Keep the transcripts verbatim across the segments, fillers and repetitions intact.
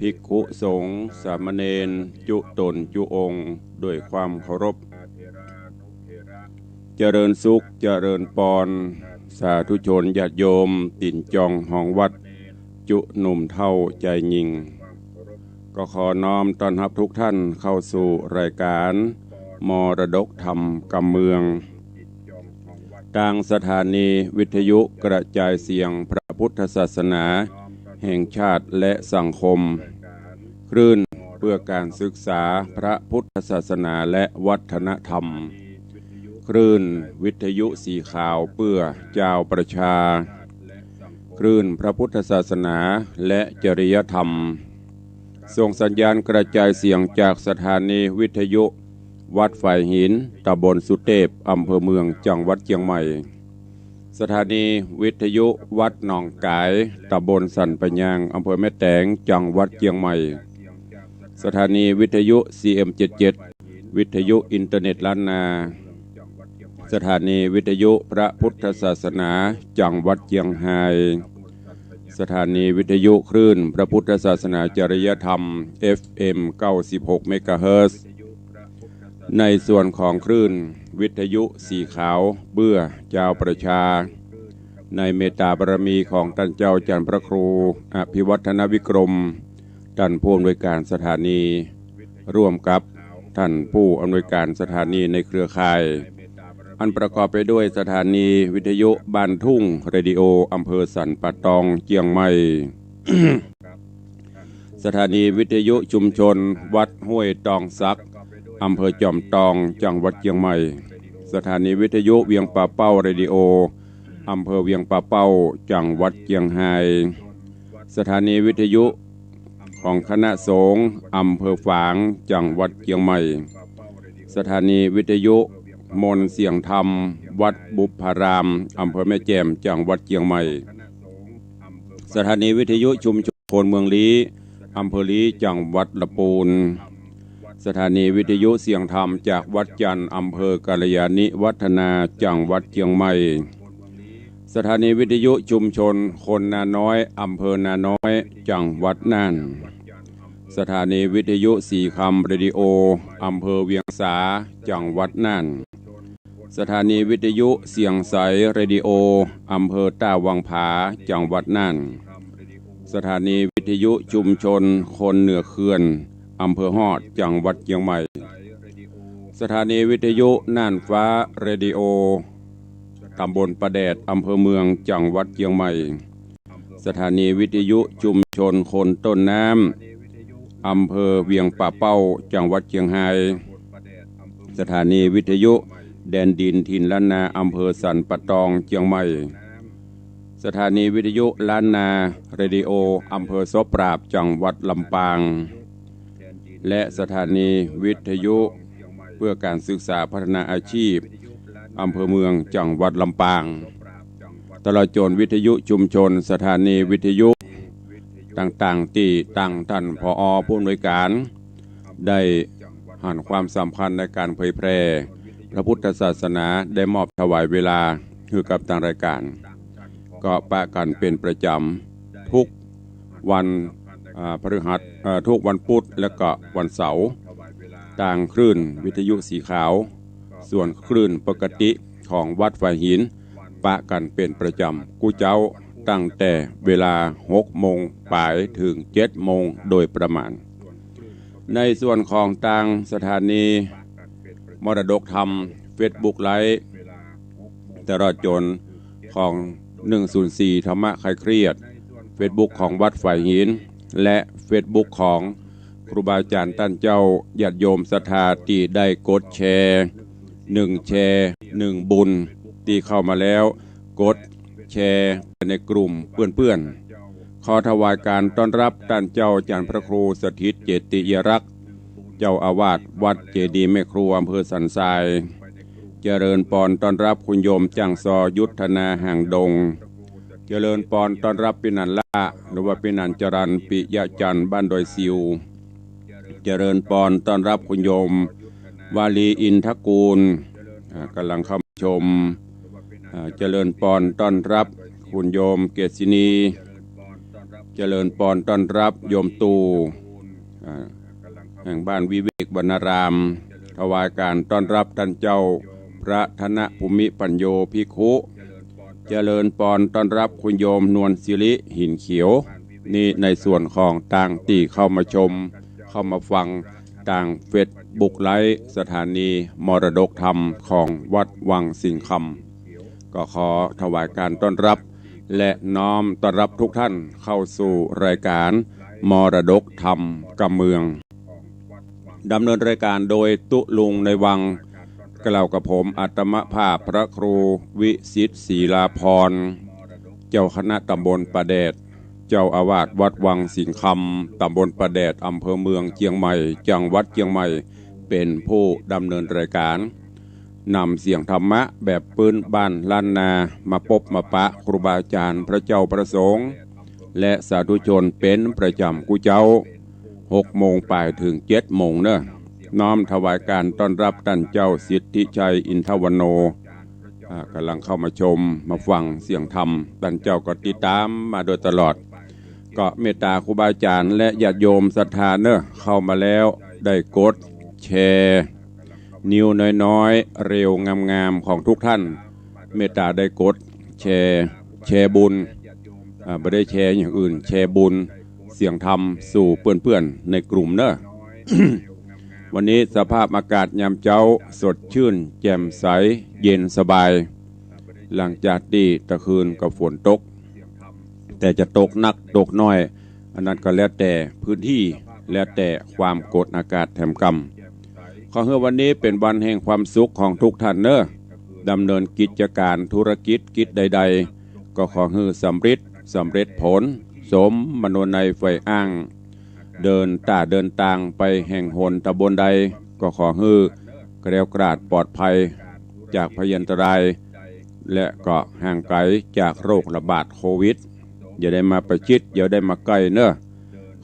ภิกขุสงฆ์ สามเณร จุ๊ต๋นจุ๊องค์ ด้วยความเคารพ เจริญสุข เจริญปอน สาธุชนญาติโยม ตี๋นจองหองวัด จุ๊หนุ่มเฒ่าจายญิง ก็ขอน้อมต้อนฮับทุกท่านเข้าสู่รายการ มรดกธรรมกำเมือง ตางสถานีวิทยุกระจายเสียงพระพุทธศาสนาแห่งชาติและสังคม คลื่นเพื่อการศึกษาพระพุทธศาสนาและวัฒนธรรม คลื่นวิทยุสีขาวเพื่อจาวประชา คลื่นพระพุทธศาสนาและจริยธรรม ส่งสัญญาณกระจายเสียงจากสถานีวิทยุวัดฝายหิน ตำบลสุเตพ อำเภอเมือง จังหวัดเจียงใหม่ สถานีวิทยุวัดหนองก๋าย ตำบลสันป่ายยาง อำเภอแม่แตง จังหวัดเจียงใหม่ สถานีวิทยุ ซีเอ็มเจ็ดเจ็ด วิทยุอินเทอร์เน็ตล้านนา สถานีวิทยุพระพุทธศาสนา จังหวัดเจียงฮาย สถานีวิทยุคลื่นพระพุทธศาสนาจริยธรรม เอฟเอ็ม เก้าสิบหก เมกะเฮิรตซ์ ในส่วนของคลื่นวิทยุสีขาวเพื่อจาวประชา ในเมตตาบารมีของต้านเจ้าจันทร์พระครูอภิวัฒนวิกรม ต้านผู้อำนวยการสถานี ร่วมกับต้านผู้อำนวยการสถานีในเครือข่าย อันประกอบไปด้วยสถานีวิทยุบ้านทุ่งเรดิโอ อำเภอสันป่าตอง เจียงใหม่ สถานีวิทยุชุมชนวัดห้วยตองสัก อำเภอจอมตอง จังหวัดเจียงใหม่ สถานีวิทยุเวียงป่าเป้าเรดิโอ อำเภอเวียงป่าเป้า จังหวัดเจียงฮาย สถานีวิทยุของคณะสงฆ์ อำเภอฝาง จังหวัดเจียงใหม่ สถานีวิทยุมนต์เสียงธรรม วัดบุพพาราม อำเภอแม่แจ่ม จังหวัดเจียงใหม่ สถานีวิทยุชุมชนคนเมืองลี้ อำเภอลี้ จังหวัดละปูน สถานีวิทยุเสียงธรรมจากวัดจันทร์ อำเภอกัลยาณิวัฒนา จังหวัดเจียงใหม่ สถานีวิทยุชุมชนคนนาน้อย อำเภอนาน้อย จังหวัดน่าน สถานีวิทยุสีคำเรดิโอ อำเภอเวียงสา จังหวัดน่าน สถานีวิทยุเสียงใสเรดิโอ อำเภอต้าวังผา จังหวัดน่าน สถานีวิทยุชุมชนคนเหนือเขื่อน อำเภอฮอด จังหวัดเจียงใหม่ สถานีวิทยุน่านฟ้าเรดิโอ ตำบลป่าแดด อำเภอเมือง จังหวัดเจียงใหม่ สถานีวิทยุชุมชนคนต้นน้ำ อำเภอเวียงป่าเป้า จังหวัดเจียงฮาย สถานีวิทยุแดนดินถิ่นล้านนา อำเภอสันป่าตอง เจียงใหม่ สถานีวิทยุล้านนาเรดิโอ อำเภอซบปราบ จังหวัดลำปาง และสถานีวิทยุเพื่อการศึกษาพัฒนาอาชีพ อำเภอเมือง จังหวัดลำปาง ตลอดจ๋นวิทยุชุมชน สถานีวิทยุต่างๆ ตี้ตังต้าน ผอ.ผู้อำนวยการ ได้หันความสำคัญในก๋านเผยแพร่พระพุทธศาสนา ได้มอบถวายเวลาหื้อกับตางรายก๋าน ก็ปะกั๋นเป๋นประจ๋ำทุกวัน อ่า พฤหัส เอ่อ ทุกวันพุธและก็วันเสาร์ ตางคลื่นวิทยุสีขาว ส่วนคลื่นปกติของวัดฝายหิน ปะกั๋นเป๋นประจ๋ำกู้เจ๊า ตั้งแต่เวลาหกโมงป๋ายเถิงเจ็ดโมงโดยประมาณ ในส่วนของตางสถานีมรดกธรรม เฟซบุ๊กไลฟ์ ตลอดจ๋นของหนึ่งศูนย์สี่ธรรมะคลายเครียด เฟซบุ๊กของวัดฝายหิน และเฟซบุ๊กของครูบาอาจ๋ารย์ต้านเจ้า ญาติโยมศรัทธาตี้ได้กดแชร์ หนึ่งแชร์ หนึ่งบุญ ตี้เข้ามาแล้ว กดแชร์ไปในกลุ่มเปื้อนๆ ขอถวายก๋านต้อนรับต้านเจ้าจันทร์พระครูสถิตเจติยรักษ์ เจ้าอาวาสวัดเจดีย์แม่ครัว อำเภอสันทราย เจริญปอนต้อนรับคุณโยมจ้างซอยุทธนาห่างดง เจริญปอนต้อนรับปี้หนานล่า หรือว่าปี้หนานจรัญ ปิยะจันทร์ บ้านดอยสิว เจริญปอนต้อนรับคุณโยมวาลีอินทกูล อ่า ก๋ำลังเข้ามาชม อ่า เจริญปอนต้อนรับคุณโยมเกษินี เจริญปอนต้อนฮับโยมตู่ อ่า แห่งบ้านวิเวกวรรณาราม ถวายก๋านต้อนฮับต้านเจ้าพระธนภูมิปัญโญภิกขุ เจริญปอนต้อนฮับคุณโยมนวลศิริหินเขียว นี่ในส่วนของตางตี้เข้ามาชม เข้ามาฟังตางเฟซบุ๊กไลฟ์สถานีมรดกธรรมของวัดวังสิงห์คำ ก็ขอถวายก๋านต้อนฮับ และน้อมต้อนฮับทุกท่านเข้าสู่รายก๋านมรดกธรรมกำเมือง ดำเนินรายก๋านโดยตุ๊ลุงในวัง กล่าวกับผมอัตมภาพพระครูวิสิทธิ์ศรีลาภรณ์ เจ้าคณะตำบลป่าแดด เจ้าอาวาสวัดวังสิงห์คำ ตำบลป่าแดด อำเภอเมืองเจียงใหม่ จังหวัดเจียงใหม่ เป๋นผู้ดำเนินรายก๋าน นำเสียงธรรมะแบบปื๊นบ้านล้านนา มาปบมาปะครูบาอาจ๋ารย์พระเจ้าพระสงฆ์ และสาธุชนเป๋นประจ๋ำกู้เจ๊า หกโมงป๋ายเถิงเจ็ดโมงเนาะ น้อมถวายก๋านต้อนฮับต้านเจ้าสิทธิชัยอินทวโน อ่า ก่ำลังเข้ามาชมมาฟังเสียงธรรม ต้านเจ้าก็ติดต๋ามมาโดยตลอด ก็เมตต๋าครูบาอาจ๋ารย์และญาติโยมศรัทธาเนาะ เข้ามาแล้วได้กดแชร์ นิ้วน้อยๆ เร็วงามๆ ของทุกท่าน เมตต๋าได้กดแชร์ แชร์บุญ อ่า บ่ได้แชร์อย่างอื่น แชร์บุญ เสียงธรรมสู่เปื้อนๆ ในกลุ่มเนาะ วันนี้สภาพอากาศยามเจ๊าสดชื่น แจ่มใส เย็นสบาย หลังจากตี้ตะคืนก็ฝนตก แต่จะตกนักตกน้อย อันนั้นก็แล้วแต่พื้นตี้ แล้วแต่ความกดอากาศแถมกำ ขอหื้อวันนี้เป๋นวันแห่งความสุขของทุกท่านเนาะ ดำเนินกิจก๋านธุรกิจกิจใดๆ ก็ขอหื้อสำริด สำเร็จผล สมมโนในใฝ่อ้าง เดินต้าเดินตางไปแห่งหนต๋ำบลใด ก็ขอหื้อแคล้วคลาดปลอดภัยจากภัยันตราย และก็ห่างไก๋จากโรคระบาดโควิด อย่าได้มาประชิด อย่าได้มาใก้เนาะ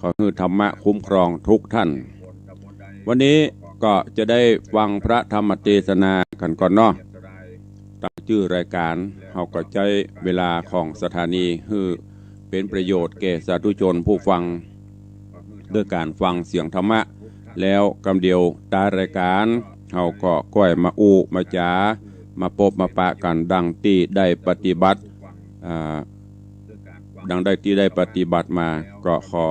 ขอหื้อธรรมะคุ้มครองทุกท่าน วันนี้ก็จะได้ฟังพระธรรมเตสนากั๋นก่อนเนาะ ต๋ามจื้อรายก๋าน เฮาก็ใจ๊เวลาของสถานีหื้อเป๋นประโยชน์แก่สาธุชนผู้ฟัง ด้วยก๋านฟังเสียงธรรมะ แล้วกำเดียวต้านรายก๋าน เฮาก็ก้อยมาอู้มาจ๋า มาปบมาปะกั๋นดังตี้ได้ปฏิบัติ อ่า ดังได้ตี้ได้ปฏิบัติมา ก็ขอ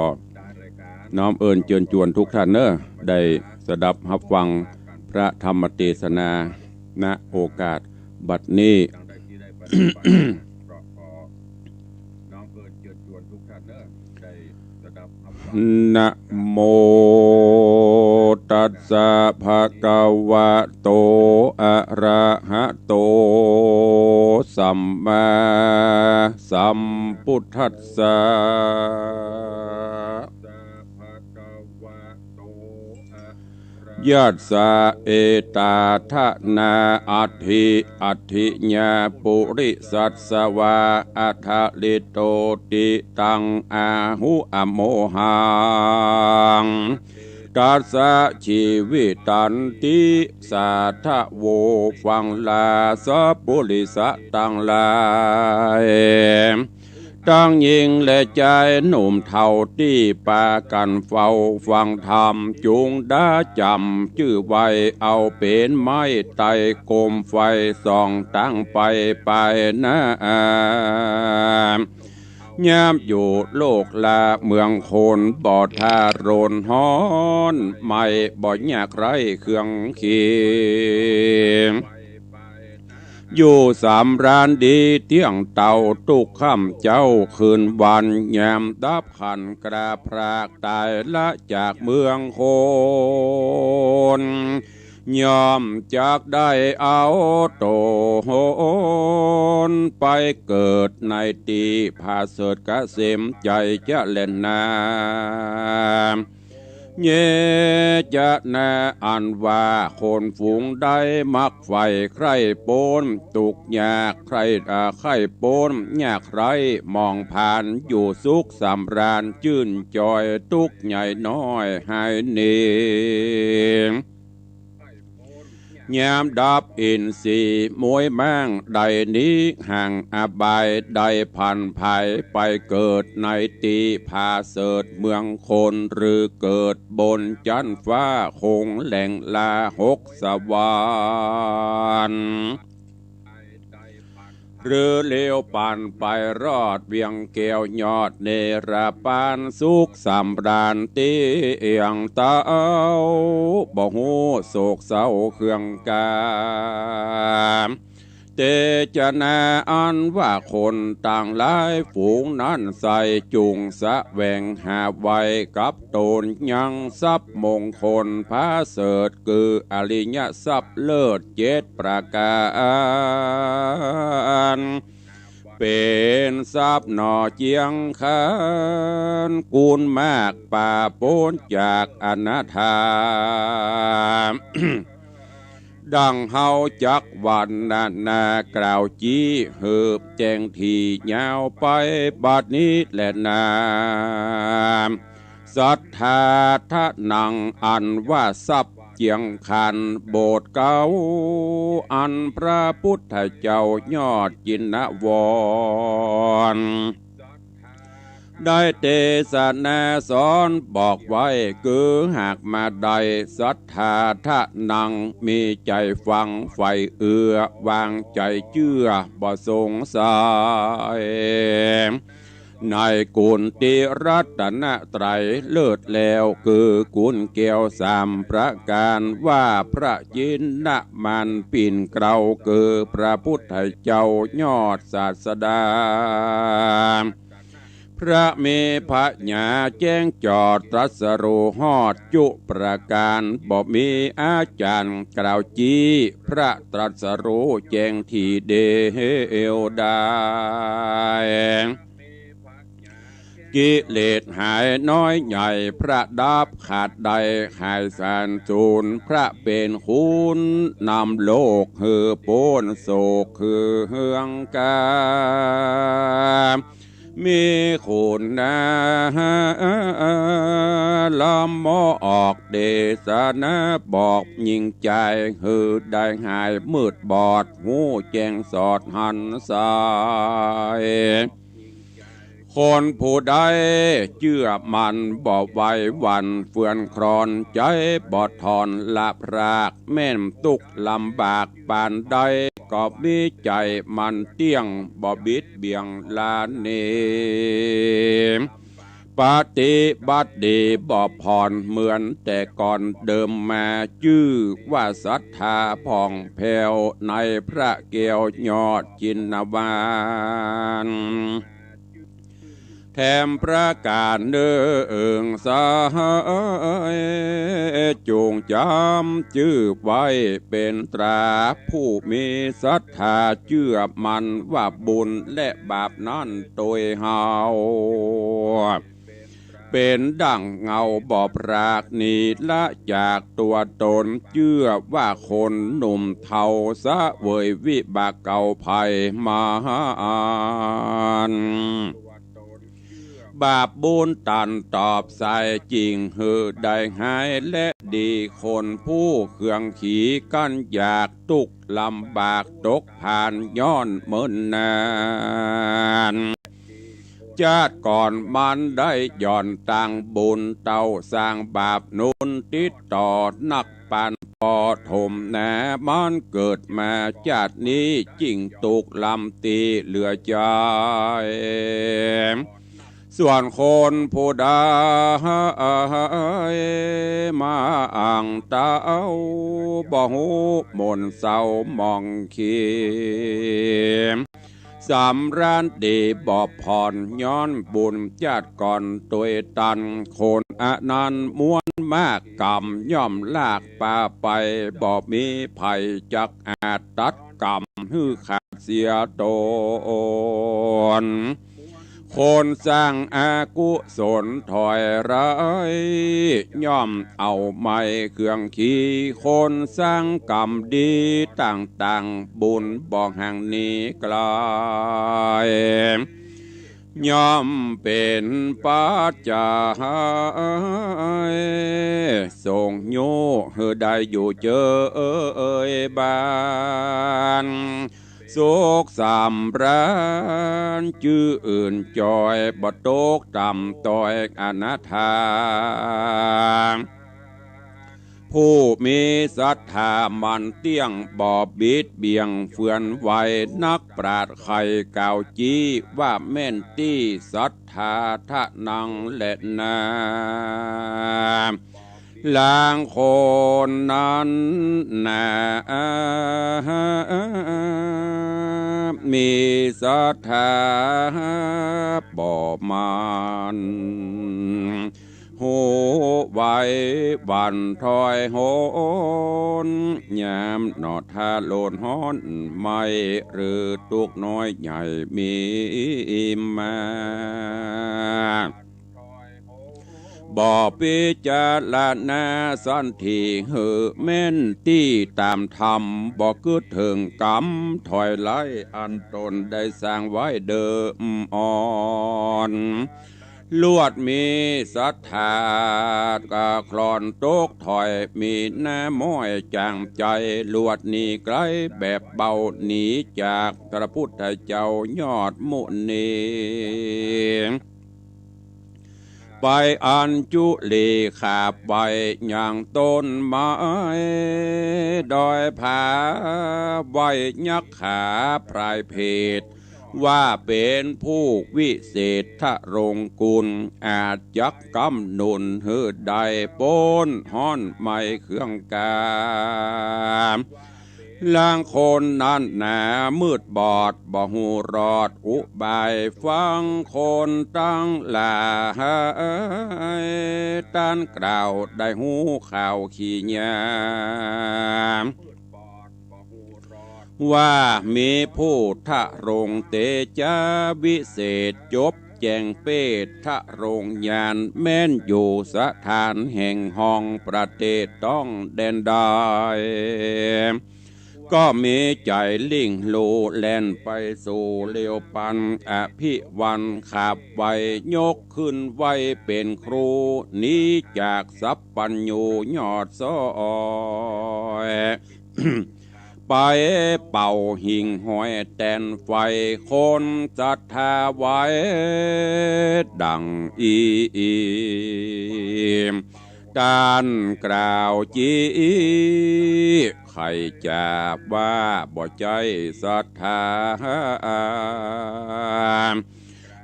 น้อมเอิญเจิญจวนทุกท่านเนาะ ได้สดับฮับฟังพระธรรมเตสนา ณ โอกาสบัดนี้ นะโมตัสสะภะคะวะโต อะระหะโต สัมมาสัมพุทธัสสะ ยัสสะ เอตาทะนา อัตถิ อัตถิญา ปุริสัสสะวา อะทะลิโตติ ตัง อาหุ อโมหัง ตัสสะ ชีวิตันติ สาทะโว ฟังลา สะปุริสะตังหลาย ตังญิงและจายหนุ่มเฒ่าตี้ปากั๋นเฝ้าฟังธรรม จุ่งดาจ๋ำจื้อไว้เอาเป๋นไม้ไต้โกมไฟส่องตั้งไปปายหน้า ยามอยู่โลกลาเมืองคนบ่ทาร้นฮ้อน ไม้บ่ยากไร้เครื่องเคียง อยู่สำราญดีเตี้ยงเต้าตุ๊กค่ำเจ๊าคืนวัน ยามดับขันธ์กล้าพรากต๋ายละจากเมืองคน ย่อมจักได้เอาต๋นไปเกิดในตี้ผาเสริฐเกษม ใจ๋จะแลนา เยจะนา อันว่าคนฝูงใดมักใฝ่ใคร่ป๊นตุ๊กข์ยาก ใคร่ อ่า ใคร่ป๊นยากไร้ มองผ่านอยู่สุขสำราญจื้นจอย ตุ๊กข์ใหญ่น้อยหายหนี ใคร่ป๊นยาก ยามดับอินทรีย์มวยม้างได้หนีห่างอบาย ได้ผันผายไปเกิดในตี้ผาเสริฐเมืองคน หรือเกิดบนจั๊นฟ้าคงแหล่งลาหกสวรรค์ หรือเลี้ยวปันไปรอดเวียงแก้วยอดเนรปาน สุขสำราญตี้เอียงเต้า บ่ฮู้โศกเศร้าเคืองกา เตจนาอันว่าคนตังหลายฝูงนั้น ใส่จุ่งแสวงหาไว้กับตนยังทรัพย์มงคลผาเสริฐ คืออริยทรัพย์เลิศเจ็ดประก๋าน เป๋นทรัพย์หน่อเจียงคาน กู๋นมากป่าป๊นจากอนาถา ดังเฮาจักวรรณนากล่าวจี้หืบแจ้งถี่ยาวไป บัดนี้แลนา สัทธาทะนังอันว่าทรัพย์เจียงคาน บทเก้า อันพระพุทธเจ้ายอดจินวร ได้เตสนาสอนบอกไว้ คือหากมาได้สัทธาทะนัง มีใจ๋ฟังใฝ่เอื้อ วางใจ๋เจื้อบ่สงสัย ในกุณติรัตนตรัยเลิศแล้ว คือกุณแก้วสามประก๋าน ว่าพระจินนมานปิ่นเกล้า คือพระพุทธเจ้ายอดศาสดา พระมีผญาแจ้งจอดตรัสรู้ฮอดจุประก๋าน บ่มีอาจ๋ารย์กล่าวจี้ พระตรัสรู้แจ้งถี่เดียวดาย กิเลสหายน้อยใหญ่พระดับขาดได้หายสาลสูญ พระเป๋นคุณนำโลกหื้อป๊นโศกหื้อเฮืองกา มีคุณนาละมอออกเตสนาบอกยิ่งใจ๋ หื้อได้หายมืดบอดฮู้แจ้งสอดหันสาย คนผู้ใดเจื้อมั่นบ่ไหวหวั่นเฟื่อนคลอน ใจ๋บ่ถ่อนละพราก แม้นตุ๊กข์ลำบากปานใด ก็มีใจ๋มั่นเตี้ยงบ่บิดเบี่ยงลาเน ปฏิบัติดีบ่ผ่อนเหมือนแต่ก่อนเดิมมา จื้อว่าศรัทธาผ่องแผ้วในพระแก้วยอดจินนวาน แถมประก๋านเนึ่งสาย จงจ๋ำจื้อไว้เป๋นตรา ผู้มีศรัทธาเจื้อมั่นว่าบุญและบาปนั้นตวยเฮา เป๋นดั่งเงาบ่พรากหนีละจากตั๋วตน เจื้อว่าคนหนุ่มเฒ่าเสวยวิบากเก่าภัยมหันต์ บาปบุญตันตอบใส่ จิ่งหื้อได้หายและดี คนผู้เคืองขีกั้นอยาก ตุ๊กข์ลำบากตกผานย้อนเมินนาน จาติก่อนมันได้หย่อนตังบุญ เต้าสร้างบาปหนุนติดต่อนัก ปานปอถมหนา มันเกิดมาจาตินี้ จิ่งตุ๊กข์ลำตี้เหลือใจ๋ ส่วนคนผู้ใดมาอั้งเต้า บ่ฮู้หม่นเศร้าหมองเขียม สำราญดีบ่ผ่อนย้อนบุญจาติก่อนตวยตัน คนอันนั้นม้วนมากกรรมย่อมลากปาไป บ่มีไผจักอาจตัดกรรมหื้อขาดเสียตน คนสร้างอกุศลถอยร้าย ย่อมเอาไม้เคืองขี คนสร้างกรรมดีต่างๆ บุญบ่ห่างหนีไกล ย่อมเป๋นปัจจัย ส่งยู้หื้อได้อยู่เจยบ้าน สุขสำราญจื้นจอย บ่ตกต่ำต้อยอนาถา ผู้มีศรัทธาหมั่นเตี้ยง บ่บิดเบี่ยงเฟือนไหว นักปราชญ์ใค่กล่าวจี้ ว่าแม่นตี้ศรัทธาทะนังแลนา ลางคนนั้นนา มีศรัทธาบ่หมั่น ฮู้ไหวหวั่นถอยหน ยามหนอถ้าโลดฮ้อนไหม้ หรือตุ๊กข์น้อยใหญ่มีมา บ่พิจารณาสันติหื้อแม่นตี้ต๋ามธรรม บ่กึ๊ดเถิงก๋รรมถอยไล่ อันต๋นได้สร้างไว้เดิมอ่อน ลวดมีศรัทธาก็คลอนตกถอย มีหน้าม้อยจ๋างใจ๋ ลวดหนีไก๋แบบเบา หนีจากพระพุทธเจ้ายอดมุนี ไปอัญจุลีขาบไหว้ยังต้นไม้ดอยผา ไหว้ยักขาพรายเพท ว่าเป๋นผู้วิเศษทรงกุณ อาจจักกำหนุนหื้อได้ป๊นฮ้อนไหม้เครื่องกา ลางคนนั้นนามืดบอดบ่ฮู้รอดอุบาย ฟังคนตังหลายต้านกล่าวได้ฮู้ข่าวขี้ยา ว่ามีผู้ทรงเตจาวิเศษ จบแจ้งเปตทรงญาณ แม้นอยู่สถานแห่งห้องประเทศต้องแดนใด ก็มีใจ๋ลิ่งลู่แล่นไปสู่เลียวปัน อภิวันขับไหว้ยกขึ้นไหว้เป๋นครู หนีจากสัพพัญญูยอดซอย ไปเป่าหิ่งห้อยแตนไฟ คนศรัทธาไหว้ดั่งอี้ ต้านกล่าวจี้ ใค่จะว่าบ่ใจ้ศรัทธา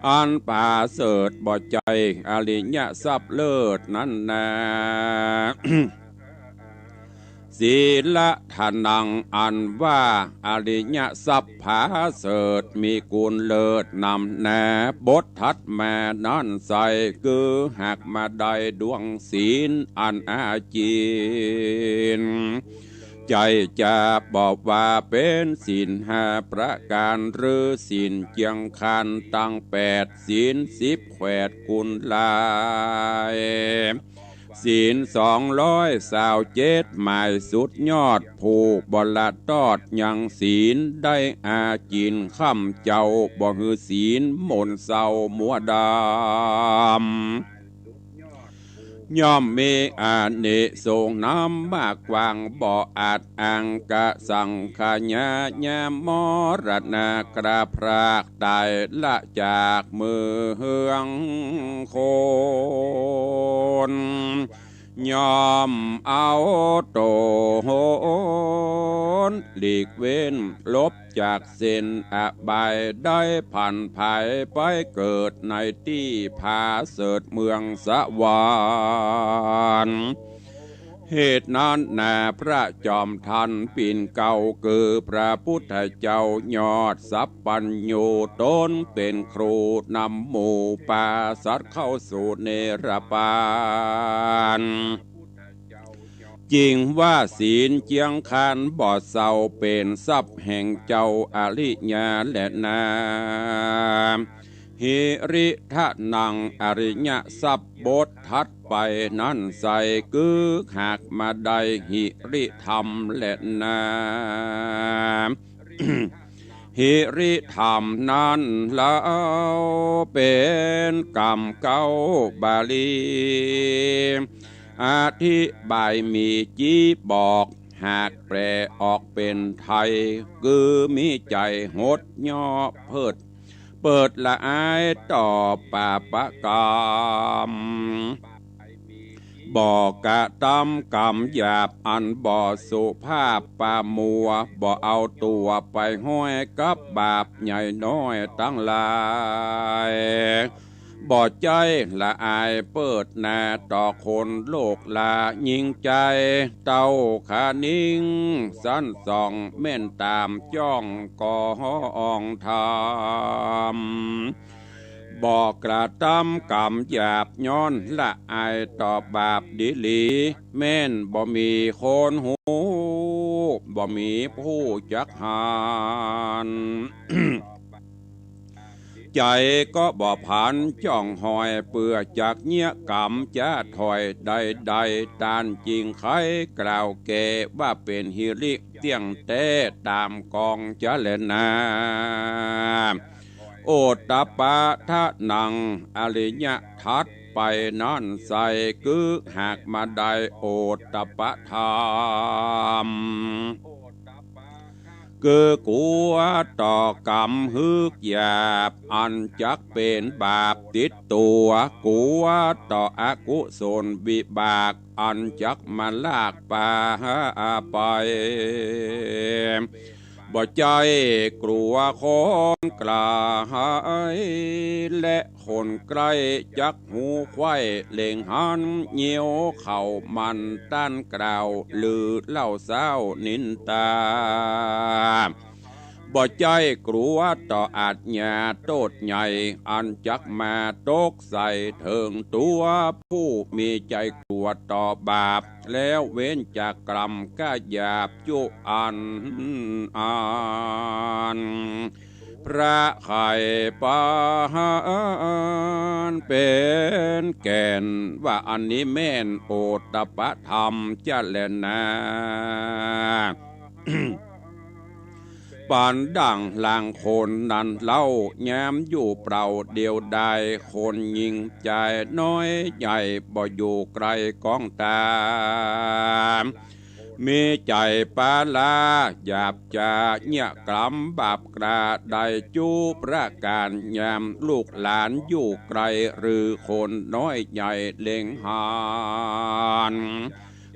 อันประเสริฐบ่ใจ้อริยทรัพย์เลิศนั้นนา ศีลทะนัง อันว่าอริยทรัพย์ผาเสริฐมีกุณเลิศนำนา บทถัดมานั้นใส่ คือหากมาได้ดวงศีลอันอาจิน ใจ้จะบอกว่าเป๋นศีลห้าประก๋าน หรือศีลเจียงคานตังแปด ศีลสิบแขวดกุลลาย ศีลสองร้อยซาวเจ็ดหมายสุดยอด ผู้บ่ละตอดยังศีลได้อาจิน ค้ำเจ้าบ่หื้อศีลหม่นเศร้ามัวดำ ย่อมมีอานิสงส์น้ำมากกว้าง บ่อาจอ้าง กสังขยายามมรณะ กราบพรากต๋ายละจากเมืองคน ย่อมเอาต๋นหลีกเว้น หลบจากเส้นอบาย ได้ผันผายไปเกิดในตี้ผาเสริฐเมืองสวรรค์ เหตุนั้นนา พระจอมทันปิ่นเกล้า คือพระพุทธเจ้ายอดสัพพัญญู ต๋นเป๋นครูนำหมู่ปาสัตว์เข้าสู่นิรปาน จิ่งว่าศีลเจียงคานบ่เศร้า เป๋นทรัพย์แห่งเจ้าอริยาแลนา หิริทะนัง อริยทรัพย์บทถัดไปนั้นใส่ คือหากมาได้หิริธรรมแลนา หิริธรรมนั้นเล่าเป๋นกำเก๊าบาลี อธิบายมีจี้บอก หากแปลออกเป๋นไทย คือมีใจ๋หดเยาะเพิด เปิดละอายต่อบาปกรรม บ่กระตำกรรมหยาบอันบ่สุภาพปะมัว บ่เอาตั๋วไปห้อยกับบาปใหญ่น้อยตังหลาย บ่ใจ้ละอายเปิดหน้าต่อคนโลกลา ยิ่งใจ๋เต้าขานิงสันส่อง แม่นต๋ามจ้องกองธรรม บ่กระตำกรรมหยาบย้อนละอายต่อบาปดีหลี แม่นบ่มีคนฮู้ บ่มีผู้จักหัน ใจ๋ก็บ่ผันจ้องหอย เปื้อจักเยียะกรรมจะถอย ใดๆ ต้านจึงใค่กล่าวแก่ ว่าเป๋นหิริเตี้ยงแต๊ต๋ามกองจะแลนา โอตตัปปะทะนัง อริยะถัดไปนั้นไส้ คือหากมาได้โอตตัปปะธรรม คือกั๋วต่อกรรมหืกหยาบ อันจักเป๋นบาปติดตั๋ว กั๋วต่ออกุศลวิบาก อันจักมาลากปาไป บ่ใจ้กั๋วคนใก้ และคนใก้จักฮู้ใค่เล็งหัน เยียวเข้ามันต้านกล่าว หรือเล่าเซ้านินตา บ่ใจ้กั๋วต่ออาชญาโต้ษใหญ่ อันจักมาตกใส่เถิงตั๋ว ผู้มีใจ๋กั๋วต่อบาป แล้วเว้นจากกรรมก้าหยาบจุอันอัน พระใค่ประหารเป๋นแก่น ว่าอันนี้แม่นโอตตัปปะธรรมจะแลนา ปานดั่งลางคนนั้นเล่า ยามอยู่เปล่าเดียวดาย คนยิ่งใจ๋น้อยใหญ่ บ่อยู่ใก้กองต๋าม มีใจ๋ปาลาหยาบจ๋า เยียะกรรมบาปกล้าได้จุประก๋าน ยามลูกหลานอยู่ใก้ หรือคนน้อยใหญ่เล็งหัน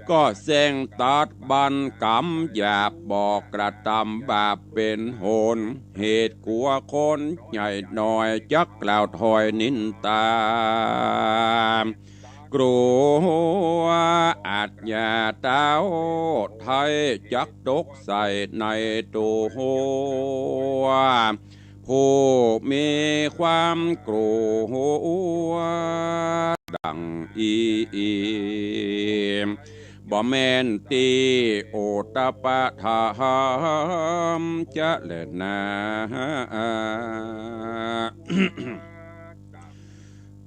ก็แจ้งตัดบั้นกรรมหยาบ บ่กระตำบาปเป๋นหน เหตุกั๋วคนใหญ่น้อยจักกล่าวถ้อยนินตา กั๋วอาชญาเต้าไท้จักตกใส่ในตั๋ว ผู้มีความกั๋วดั่งอี้ บ่แม่นตี้โอตตัปปะธรรมจะแลนา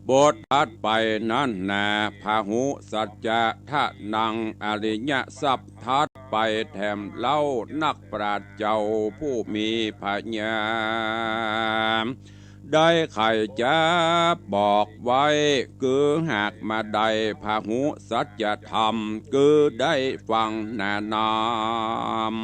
บทถัดไปนั้นนา พาหุสัจจะทะนัง อริยทรัพย์ถัดไปแถมเล่า นักปราชญ์เจ้าผู้มีผญา ได้ใค่จะบอกไว้ คือหากมาได้พาหุสัจธรรม คือได้ฟังนานาม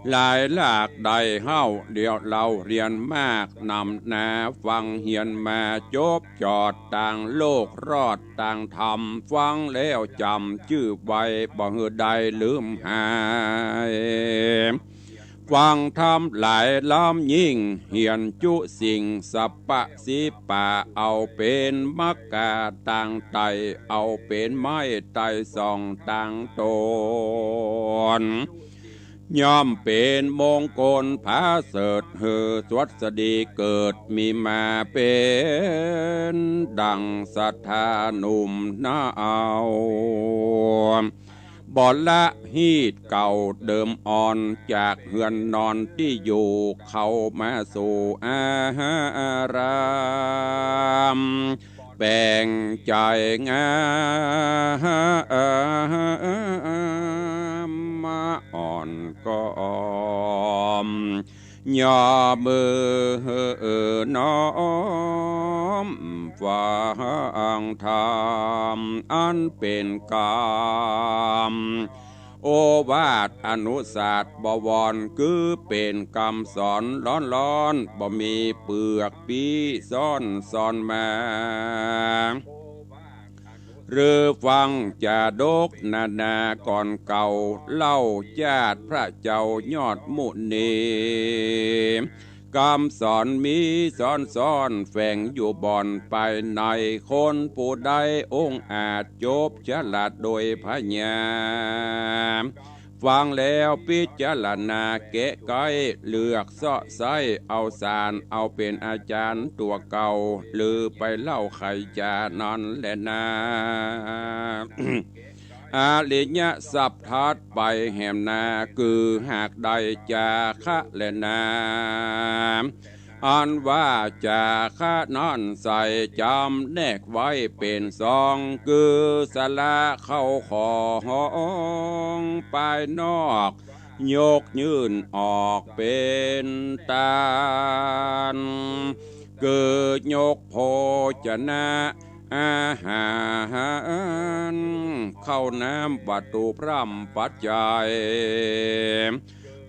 หลายหลากได้เฮ้า เดี๋ยวเล่าเรียนมากนำนา ฟังเฮียนมาจบจอดตางโลก รอดตางธรรม ฟังแล้วจ๋ำจื้อไว้ บ่หื้อได้ลืมหาย ฟังธรรมหลายล้ำยิ่ง เหียนจุสิ่งสัพพะสิปะ เอาเป๋นมักกาตางไต่ เอาเป๋นไม้ไต่ส่องตางต๋น ย่อมเป๋นมงคลผาเสริฐ หื้อสวัสดีเกิดมีมาเป๋นดั่งศรัทธาหนุ่มนาเอา บ่ละฮีตเก่าเดิมอ่อน จากเฮือนนอนตี้อยู่ เข้ามาสู่อาราม แป๋งใจ๋งามมาอ่อนก้อม ยอมือน้อม ฟังธรรมอันเป๋นกำ โอวาทอนุสาสน์บวร คือเป๋นกำสอนร้อนๆ บ่มีเปื้อกปี้ซ้อนสอนมา หรือฟังจาดกนานาก่อนเก่า เล่าจาติพระเจ้ายอดมุนี กำสอนมีซ้อนๆ แฝงอยู่บ่อนไปใน คนผู้ใดองอาจจบฉลาดโดยผญา ฟังแล้วพิจารณาแกะไข เลือกเซาะไซ้ เอาสารเอาเป๋นอาจ๋ารย์ตั๋วเก่า หรือไปเล่าไขจ๋านั้นแลนา อริยสัพทัดไปแหมนา คือหากได้จาคะแลนา อันว่าจาคะนั้นใส่จ๋ำแนกไว้เป๋นสอง คือสละเข้าของภายนอก ยกยื่นออกเป๋นตาน คือยกโภชนะอาหาร ข้าวน้ำวัตถุพร่ำปัจจัย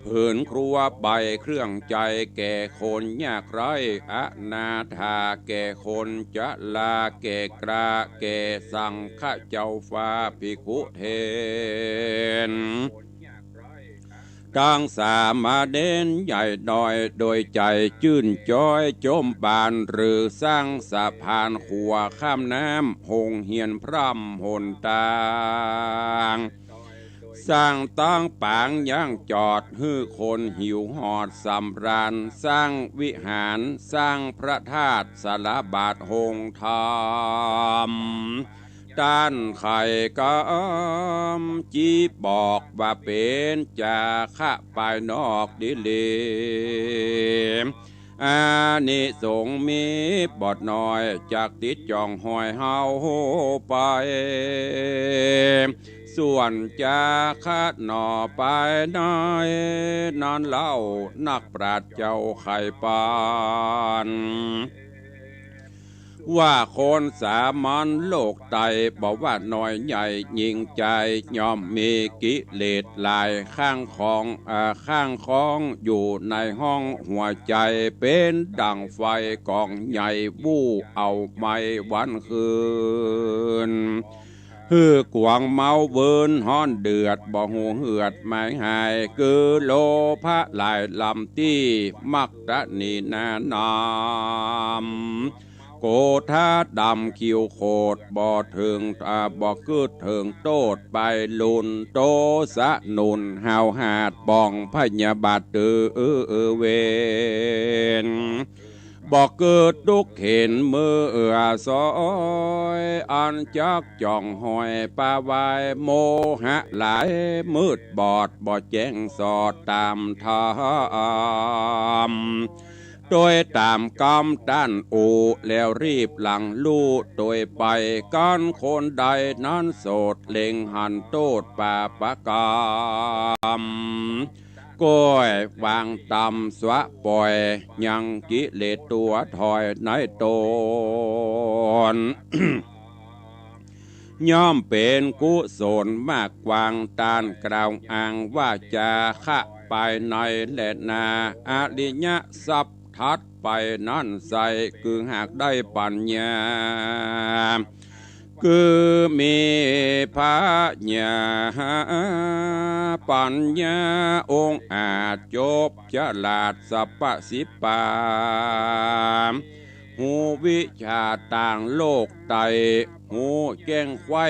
ผืนครัวใบเครื่องใจ๊แก่คนยากไร้ อนาถาแก่คนชรา แก่กระแก่สังฆะเจ้าฟ้าภิกขุเถร ตังสามเณรใหญ่น้อย โดยใจ๋จื้นจ๊อยจมบาน หรือสร้างสะพานขัวข้ามน้ำ โฮงเฮียนพร่ำหนตาง สร้างตางปางยังจอด หื้อคนหิวหอดสำราญ สร้างวิหาร สร้างพระธาตุ สาราบาทโฮงธรรม ต้านไขกำ จีบอกว่าเป๋นจาคะภายนอกดีหลี อานิสงส์มีบ่น้อย จักติดจ่องห้อยเฮาไป ส่วนจาคะหน่อภายในนั้นเล่า นักปราชญ์เจ้าไขปัน ว่าคนสามัญโลกไต บ่ว่าน้อยใหญ่หญิงจาย ย่อมมีกิเลสหลาย ข้างของ อ่า ข้างของอยู่ในห้องหัวใจ๋ เป๋นดั่งไฟก๋องใหญ่ บู้เอาไหม้วันคืน หื้อกวางเมาเวินฮ้อนเดือด บ่ฮู้เหือดหมายหาย คือโลภะหลายลำตี้ มักตะหนีหน้านำ โกธาดำคิ้วโขด บ่เถิง อ่า บ่กึ๊ดเถิงโต้ษ ไปลุนโตสะหนุน ห้าวหาดป่องพยาบาทเตอเวร บ่เกิดตุ๊กข์เข็ญเมื่อซอย อันจักจ่องห้อยปาวาย โมหะหลายมืดบอด บ่แจ้งสอดต๋ามธรรม โดยต๋ามกำต้านอุ แล้วรีบหลังลู่โตยไป กั๋นคนใดนั้นโสด เล็งหันโต้ษปาปะกรรม ก้อยวางตำสะป่อย ยังกิเลสตั๋วถอยในต๋น ย่อมเป๋นกุศลมากกว้าง ต้านกล่าวอ้างว่าจาคะภายในแลนา อริยสัพทัดไปนั้นใส่ คือหากได้ปัญญา คือมีผญาปัญญา องอาจจบฉลาดสัพพะสิบป่า ฮู้วิชาตางโลกไต ฮู้แจ้งไขว้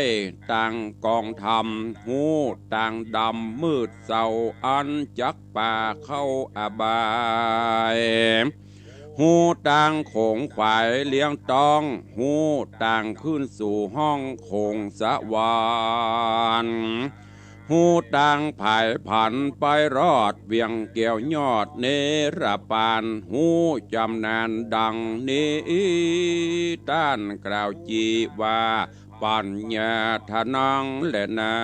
ตางกองธรรม ฮู้ตางดำมืดเศร้า อันจักปาเข้าอบาย ฮู้ตางขงขวายเลี้ยงต้อง ฮู้ตางขึ้นสู่ห้องขงสวรรค์ ฮู้ตางผายผันไปรอด เวียงแก้วยอดเนรปาน ฮู้จำนาญดังนี้ ต้านกล่าวจีว่าปัญญาทะนังแลนา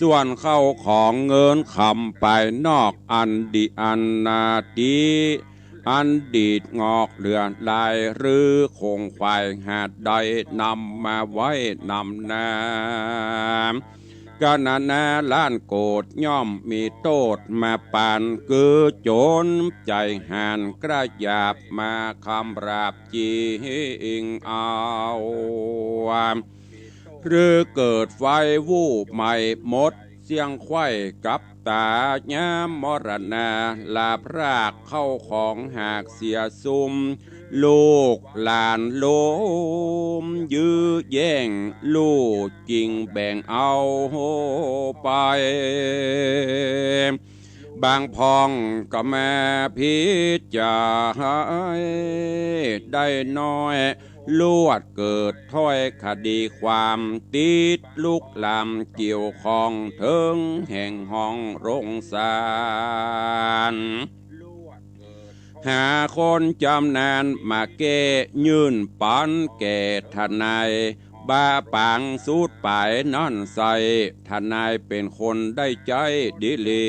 ส่วนเข้าของเงินคำภายนอก อันดีอันนาดี อันดีดงอกเหลือหลาย หรือคงไขว่หาดใด นำมาไว้นำหน้า กะนานาล้านโกฏ ย่อมมีโต้ษมาปาน คือโจ๋รใจ๋ห่านกล้าหยาบ มาคำราบจิ่งเอา หรือเกิดไฟวูบไหม้หมด เสี้ยงไขว้กับต๋า ยามมรณา ลาพรากเข้าของหากเสียสูญ ลูกหลานโลมยื้อแย่ง ลู่จิ่งแบ่งเอาไป บางพ่องก็มาผิดใจ๋ ได้น้อย ลวดเกิดถ้อยคดีความ ติดลุกลามเกี่ยวข้อง เถิงแห่งห้องโรงศาล หาคนจำนานมาแก้ ยื่นปั๋นแก่ทนาย บ่าปางสูดป๋ายนั้นใส่ ทนายเป๋นคนได้ใจ๊ดีหลี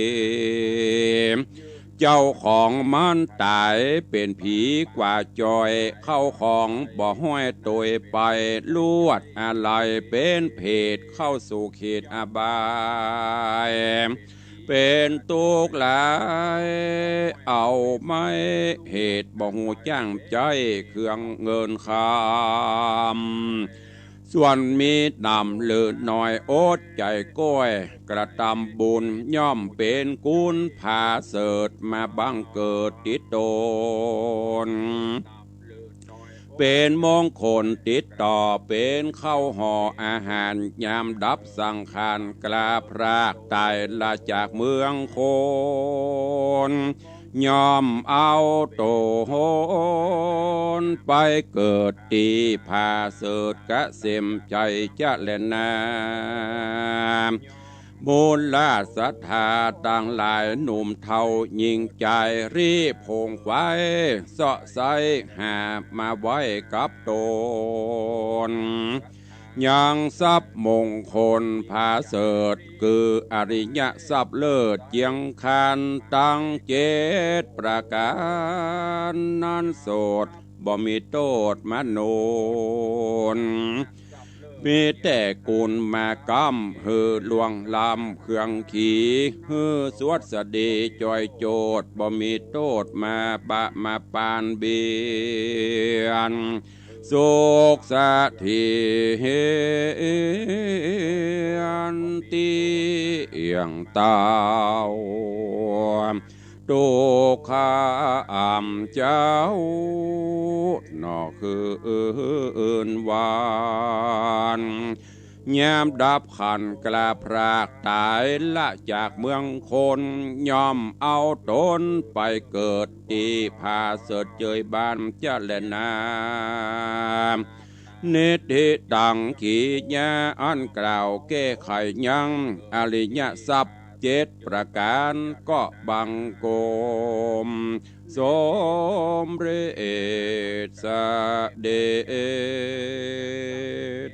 เจ้าของมันต๋ายเป๋นผีกว่าจ่อย เข้าของบ่ห้อยตวยไป ลวดอาลัยเป๋นเผต เข้าสู่เขตอบาย เป๋นตุ๊กข์หลาย เอาไม้เหตุ บ่ฮู้จั้งใจ๊เครื่องเงินคำ ส่วนมีหนำหรือน้อย อดใจ๋ก้อย กระตำบุญ ย่อมเป๋นกุณผาเสริฐ มาบังเกิดติดตน เป๋นมงคลติดต่อ เป๋นข้าวห่ออาหาร ยามดับสังขาร กล้าพรากต๋ายละจากเมืองคน ย่อมเอาต๋นไปเกิดตี้ผาเสริฐเกษมใจ๋จะแลนา มูลราชศรัทธาตังหลาย หนุ่มเฒ่าญิงจาย รีบโผงไขว้เซาะไซ้หามาไว้กับต๋น ยังทรัพย์มงคลผาเสริฐ คืออริยทรัพย์เลิศเจียงคาน ตังเจ็ดประก๋านนั้น โสดบ่มีโต้ษมาหนุน มีแต่กุณมาก๊ำ หื้อล่วงล้ำเครื่องขี หื้อสวัสดีจ่อยโจทย์ บ่มีโต้ษมาปะมาปานเบียด สุขเสถียรเตี้ยงเต้า ตุ๊กข์อั้มเจ้า นอกคืนวัน ยามดับขันกล้าพรากต๋ายละจากเมืองคน ย่อมเอาต๋นไปเกิดตี้ผาเสริฐเจยบ้านจะแลนา นิธิตังกิริยาอันกล่าวแก้ไขยัง อริยทรัพย์เจ็ดประก๋านก็บังคมสมเร็จเสด็จ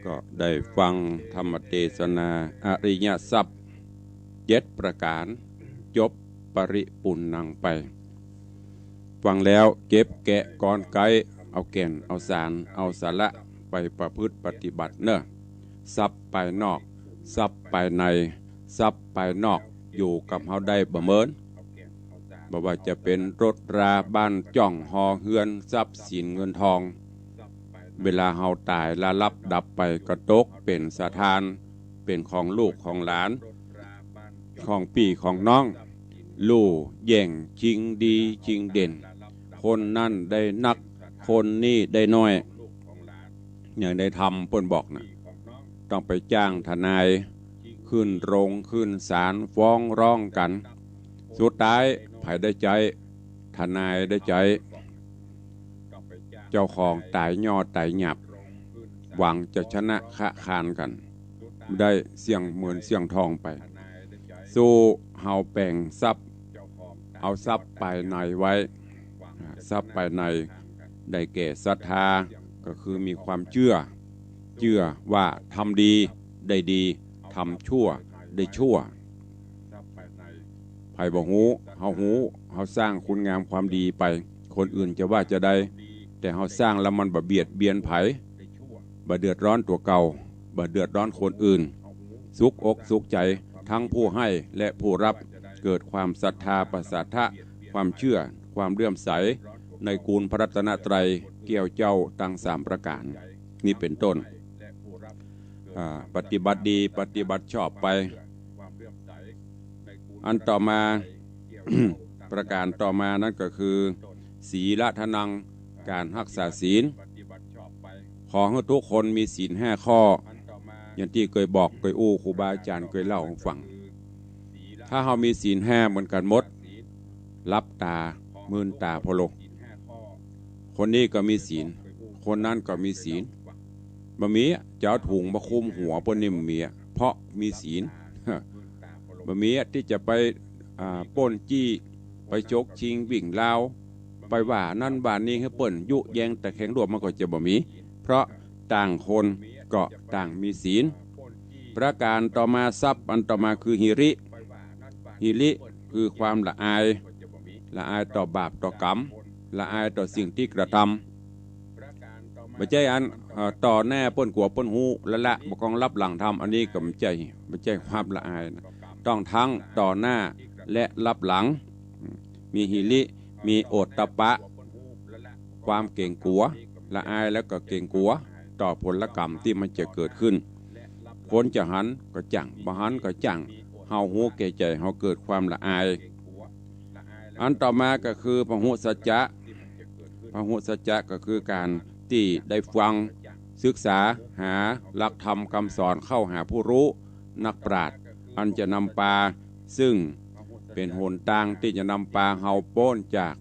ก็ได้ฟังธรรมเตสนาอริยทรัพย์เจ็ดประก๋าน จบปริปุณณังไป ฟังแล้วเก็บแกะกอนไก๊ เอาแก่น เอาสาร เอาสาระไปประพฤติปฏิบัติเน่อ ทรัพย์ภายนอก ทรัพย์ภายใน ทรัพย์ภายนอกอยู่กับเฮาได้บ่เมิน บ่ว่าจะเป๋นรถราบ้านจ้องหอเฮือน ทรัพย์สินเงินทอง เวลาเฮาต๋ายละลับดับไปก็ตกเป๋นสถาน เป๋นของลูกของหลาน ของปี้ของน้อง ลู่แย่งชิงดีชิงเด่น คนนั้นได้นัก คนนี้ได้น้อย อย่างในธรรมเปิ้นบอกน่ะ ต้องไปจ้างทนาย ขึ้นโรงขึ้นศาล ฟ้องร้องกั๋น สุดท้ายใผได้ใจ๊ ทนายได้ใจ๊ เจ้าของต๋ายย่อต๋ายหยาบ หวังจะชนะคะคานกั๋น ได้เสี้ยงเงินเสี้ยงทองไป สู้เฮาแบ่งทรัพย์ เอาทรัพย์ภายในไว้ อ่า ทรัพย์ภายในได้แก่ศรัทธา ก็คือมีความเจื้อ เจื้อว่าทำดีได้ดี ทำชั่ว ได้ชั่ว ใผบ่ฮู้ เฮาฮู้ เฮาสร้างคุณงามความดีไป คนอื่นจะว่าจาใด แต่เฮาสร้างแล้วมันบ่เบียดเบียนใผ บ่เดือดร้อนตั๋วเก่า บ่เดือดร้อนคนอื่น สุขอกสุขใจ๋ ทั้งผู้ให้และผู้รับ เกิดความศรัทธา ปสาทะ ความเชื่อ ความเลื่อมใส ในกู๋นพระรัตนตรัย แก้วเจ้าตังสามประก๋าน นี่เป๋นต้น อ่า ปฏิบัติดี ปฏิบัติชอบไป อันต่อมา ประก๋านต่อมานั้นก็คือ ศีลทานัง ก๋านฮักษาศีล ขอหื้อทุกคนมีศีลห้าข้อ อย่างตี้เกยบอกเกยอู้ ครูบาอาจ๋ารย์เกยเล่าหื้อฟัง ถ้าเฮามีศีลห้าเหมือนกั๋นหมด หลับต๋า มืนต๋าผ่อโล คนนี้ก็มีศีล คนนั้นก็มีศีล บ่มีจะเอาถุงมาคลุมหัวเปิ้นนี่บ่มี เพราะมีศีล บ่มีตี้จะไป อ่า ป้นจี้ ไปจกชิงวิ่งราว ไปว่านั้นว่านี้หื้อเปิ้นยุแยงตะแคงรวบ มันก็จะบ่มี เพราะต่างคนก็ต่างมีศีล ประก๋านต่อมา ทรัพย์อันต่อมาคือหิริ หิริคือความละอาย ละอายต่อบาปต่อกรรม ละอายต่อสิ่งตี้กระทำ บ่ใจ้อัน เอ่อ ต่อหน้าเปิ้นกั๋วเปิ้นฮู้ ละละ บ่กองลับหลังทำ อันนี้ก็บ่ใจ้ บ่ใจ้ความละอายนะ ต้องทั้งต่อหน้าและลับหลัง มีหิริ มีโอตตัปปะ ความเก๋งกั๋ว ละอายแล้วก็เก๋งกั๋ว ต่อผลกรรมตี้มันจะเกิดขึ้น คนจะหันก็จ้าง บ่หันก็จ้าง เฮาฮู้แก่ใจ๋ เฮาเกิดความละอาย อันต่อมาก็คือ พหุสัจจะ พหุสัจจะก็คือก๋านตี้ได้ฟัง ศึกษาหาหลักธรรมกำสอน เข้าหาผู้ฮู้ นักปราชญ์ อันจะนำปา ซึ่งเป๋นหนตางตี้จะนำปาเฮาป๊นจาก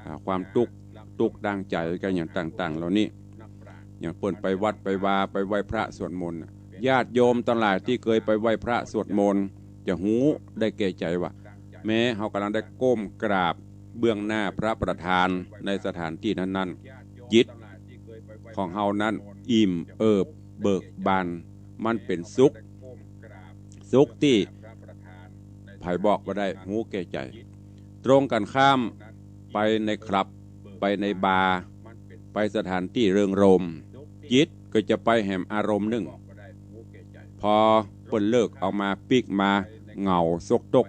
อ่า ความตุ๊กข์ ตุ๊กข์ตางใจ๋กั๋นอย่างต่างๆ เหล่านี้ อย่างเปิ้นไปวัดไปวา ไปไหว้พระสวดมนต์น่ะ ญาติโยมตังหลายตี้เกยไปไหว้พระสวดมนต์ จะฮู้ได้แก่ใจ๋ว่า แม้เฮาก่ำลังได้ก้มกราบเบื้องหน้าพระประธานในสถานตี้นั้นๆ จิตของเฮานั้นอิ่มเอิบเบิกบาน มันเป๋นสุข สุขตี้ใผบอกบ่ได้ ฮู้แก่ใจ๋ ตรงกั๋นข้าม ไปในคลับ ไปในบาร์ ไปสถานตี้เริงรมย์ จิตก็จะไปแหมอารมณ์นึ่ง พอเปิ้นเลิกเอามาปิ๊กมา เหงาซกตก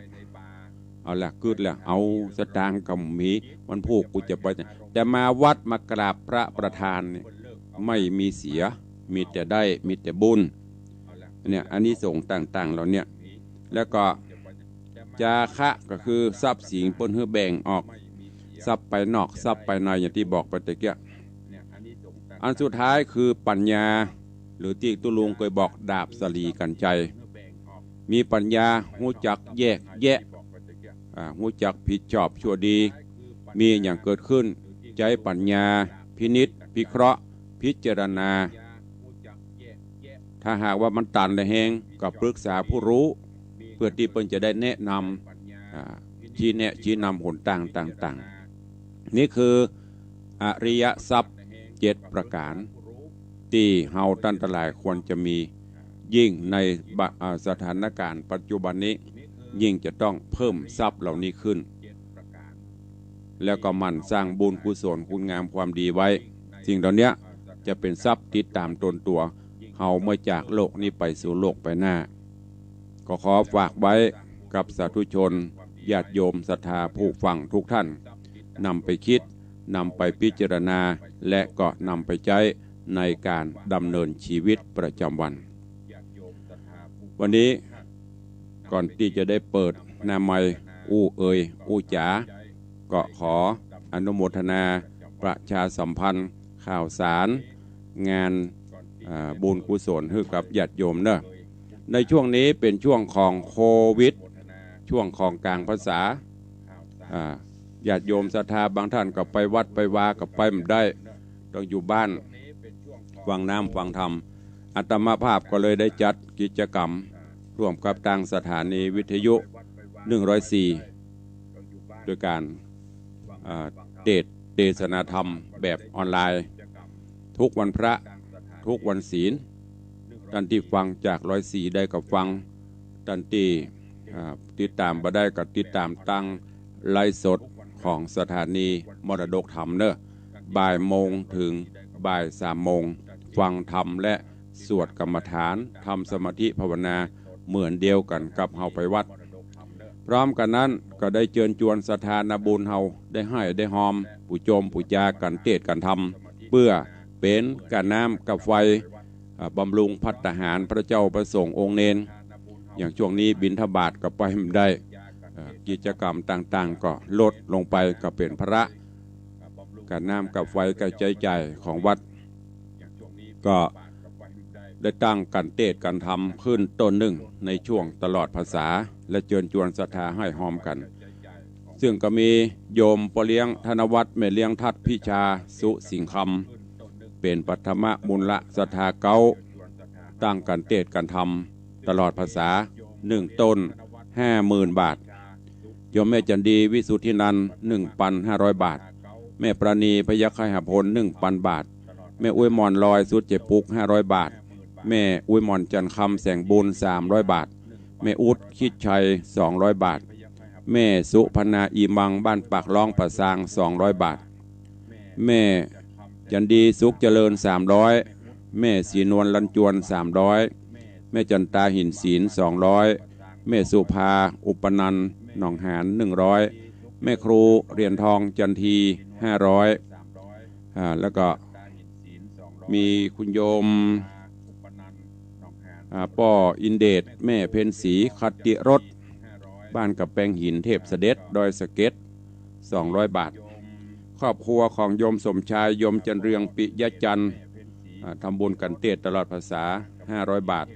เอาละ กึ๊ดละ เอาสตางค์ก็บ่มี วันพูกกูจะไป แต่มาวัดมากราบพระประธานเนี่ย ไม่มีเสีย มีแต่ได้ มีแต่บุญ เนี่ย อานิสงส์ต่างๆ เหล่าเนี้ย แล้วก็ จาคะก็คือทรัพย์สินเปิ้นหื้อแบ่งออก ทรัพย์ภายนอก ทรัพย์ภายใน อย่างตี้บอกไปตะเกีย อันสุดท้ายคือปัญญา หรือตี้ตุ๊ลุงเกยบอกดาบสะหลีกั๋นชัย มีปัญญา ฮู้จักแยกแยะ อ่า ฮู้จักผิดชอบชั่วดี มีอะหยังเกิดขึ้น ใจ๊ปัญญาพินิจพิเคราะห์พิจารณา ถ้าหากว่ามันตันละแฮง ก็ปรึกษาผู้ฮู้ เปื้อตี้เปิ้นจะได้แนะนำ อ่า ชี้แนะชี้นำหนตางต่างๆ นี่คืออริยทรัพย์เจ็ดประก๋าน ตี้เฮาต้านตังหลายควรจะมี ยิ่งในบะ อ่า สถานก๋ารณ์ปัจจุบันนี้ ยิ่งจะต้องเพิ่มทรัพย์เหล่านี้ขึ้น แล้วก็หมั่นสร้างบุญกุศลคุณงามความดีไว้ สิ่งเหล่าเนี้ยจะเป๋นทรัพย์ติดต๋ามตนตั๋วเฮาเมื่อจากโลกนี้ไปสู่โลกไปหน้า ก็ขอฝากไว้กับสาธุชน ญาติโยมศรัทธาผู้ฟังทุกท่าน นำไปคิด นำไปพิจารณา และก็นำไปใจ๊ในก๋านดำเนินชีวิตประจำวัน วันนี้ก่อนตี้จะได้เปิดหน้าไมค์อู้เอ่ยอู้จ๋า ก็ขออนุโมทนาประชาสัมพันธ์ข่าวสารงาน อ่า บุญกุศลหื้อกับญาติโยมเนาะ ในช่วงนี้เป๋นช่วงของโควิด ช่วงของก๋างพรรษา อ่า ญาติโยมศรัทธาบางท่านก็ไปวัดไปวาก็ไปบ่ได้ ต้องอยู่บ้าน ฟังน้ำฟังธรรม อาตมาภาพก็เลยได้จัดกิจกรรมร่วมกับตางสถานีวิทยุ หนึ่งร้อยสี่ โดยก๋าน อ่า เตสน์ เตสนาธรรมแบบออนไลน์ ทุกวันพระ ทุกวันศีล ต้านตี้ฟังจากร้อยสี่ได้ก็ฟัง ต้านตี้ อ่า ติดต๋ามบ่ได้ก็ติดต๋ามตางไลฟ์สดของสถานีมรดกธรรมเนาะ บ่ายโมงเถิงบ่ายสามโมง ฟังธรรมและสวดกรรมฐาน ทำสมาธิภาวนาเหมือนเดียวกั๋นกับเฮาไปวัด พร้อมกั๋นนั้นก็ได้เจิญจวนศรัทธานาบุญเฮาได้ไห้ได้ฮอม ปู๋จมปู๋จากั๋นเตสน์กั๋นธรรม เปื้อเป๋นก้าน้ำก้าไฟ อ่า บำรุงภัตตาหารพระเจ้าพระสงฆ์องค์เณร อย่างช่วงนี้บิณฑบาตก็ไปบ่ได้ อ่า กิจกรรมต่างๆ ก็ลดลงไป ก็เป๋นภาระ ก้าน้ำก้าไฟ ก้าใจ๊จ่ายของวัด ก็ได้ตั้งกั๋นเตสน์กั๋นธรรมขึ้นต้นนึ่งในช่วงตลอดพรรษา และเจิญจวนศรัทธาไห้ฮอมกั๋น ซึ่งก็มีโยมป้อเลี้ยงธนวัฒน์ แม่เลี้ยงทัด พิชา สุสิงห์คำ เป๋นปฐมมูลศรัทธาเก๊า ตั้งกั๋นเตสน์กั๋นธรรมตลอดพรรษานึ่งต้นห้าหมื่นบาท โยมแม่จันดี วิสุทธินันท์ หนึ่งปันห้าร้อยบาท แม่ปราณี พยัคฆไคหพล หนึ่งปันบาท แม่อุ๊ย หมอนลอย สุดเจ๊ปุก ห้าร้อยบาท แม่อุ๊ย หมอนจันทร์คำ แสงบุญ สามร้อยบาท แม่อุ๊ด คิดชัย สองร้อยบาท แม่สุพรรณา อีมัง บ้านปากล้อง ป่าซาง สองร้อยบาท แม่จันดี สุขเจริญ สามร้อย แม่ศรีนวล ลันจวน สามร้อย แม่จันตา หินศิลป์ สองร้อย แม่สุภา อุปนันท์ หนองหาน หนึ่งร้อย แม่ครู เหรียญทอง จันที ห้าร้อย อ่า แล้วก็มีคุณโยม อ่า ป้ออินเดช แม่เพ็ญศรี ขัตติรส บ้านกำแปงหิน เทพเสด็จ ดอยสะเก็ด สองร้อยบาท ครอบครัวของโยมสมชาย โยมจันเรือง ปิยะจันทร์ อ่า ทำบุญกั๋นเตสน์ตลอดพรรษา ห้าร้อยบาท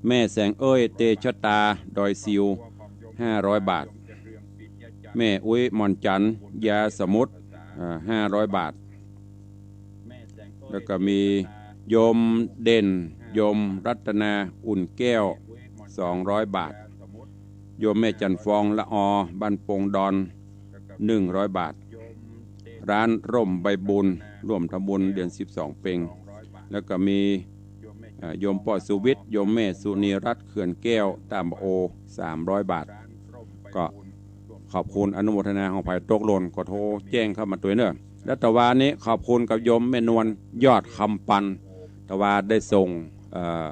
แม่แสงเอ้ย เตชะตา ดอยซิว ห้าร้อยบาท แม่อุ๊ย หมอนจันทร์ ยาสมุทร อ่า ห้าร้อยบาท แล้วก็มีโยมเด่น โยมรัตนา อุ่นแก้ว สองร้อยบาท โยมแม่จันฟอง ละออ บ้านปงดอน หนึ่งร้อยบาท ร้านร่มใบบุญ ร่วมทำบุญเดือนสิบสองเป็ง แล้วก็มี เอ่อ โยมป้อสุวิทย์ โยมแม่สุนีรัตน์ เขื่อนแก้ว ตามโอ สามร้อยบาท ก็ขอบคุณอนุโมทนา ของใผตกหล่นก็โทรแจ้งเข้ามาตวยเนาะ แล้วตะวานี้ขอบคุณกับโยมแม่นวล ยอดคำปัน ตะวาได้ส่ง เอ่อ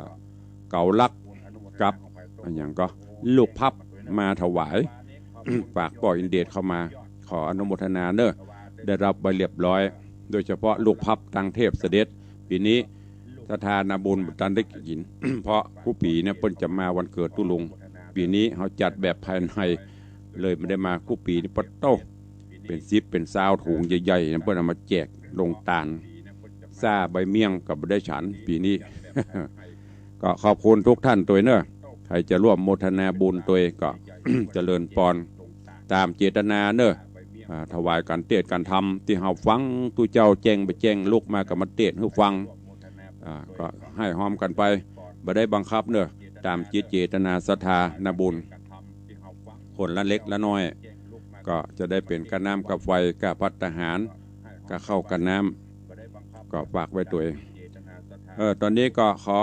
เก๋าลักกับ อะหยังก็ ลูกพับมาถวาย ฝากป้ออินเดชเข้ามา ขออนุโมทนาเนาะ ได้รับไว้เรียบร้อย โดยเฉพาะลูกพับตางเทพเสด็จ ปี๋นี้ศรัทธานาบุญบ่ตันได้กิ๋น เพราะกู้ปี๋เนี่ยเปิ้นจะมาวันเกิดตุ๊ลุง ปี๋นี้เฮาจัดแบบภายใน เลยบ่ได้มา กู้ปี๋นี่ปะโต้ เป๋นสิบเป๋นซาวถุงใหญ่ๆ เปิ้นเอามาแจกโฮงตาน ซ่าใบเมี่ยงก็บ่ได้ฉันปี๋นี้ ก็ขอบคุณทุกท่านตวยเนาะ ใผจะร่วมโมทนาบุญตวยก็ เจริญปอน ต๋ามเจตนาเนาะ อ่า ถวายกั๋นเตสน์กั๋นธรรม ตี้เฮาฟังตุ๊เจ้าแจ้งบ่แจ้ง ลุกมาก็มาเตสน์หื้อฟัง อ่า ก็ไห้ฮอมกั๋นไป บ่ได้บังคับเนาะ ต๋ามจิตเจตนาศรัทธานาบุญ คนละเล็กละน้อย ก็จะได้เป๋นก้าน้ำก้าไฟ ก้าภัตตาหาร ก้าข้าวก้าน้ำ ก็ฝากไว้ตวย เออ ต๋อนนี้ก็ขอ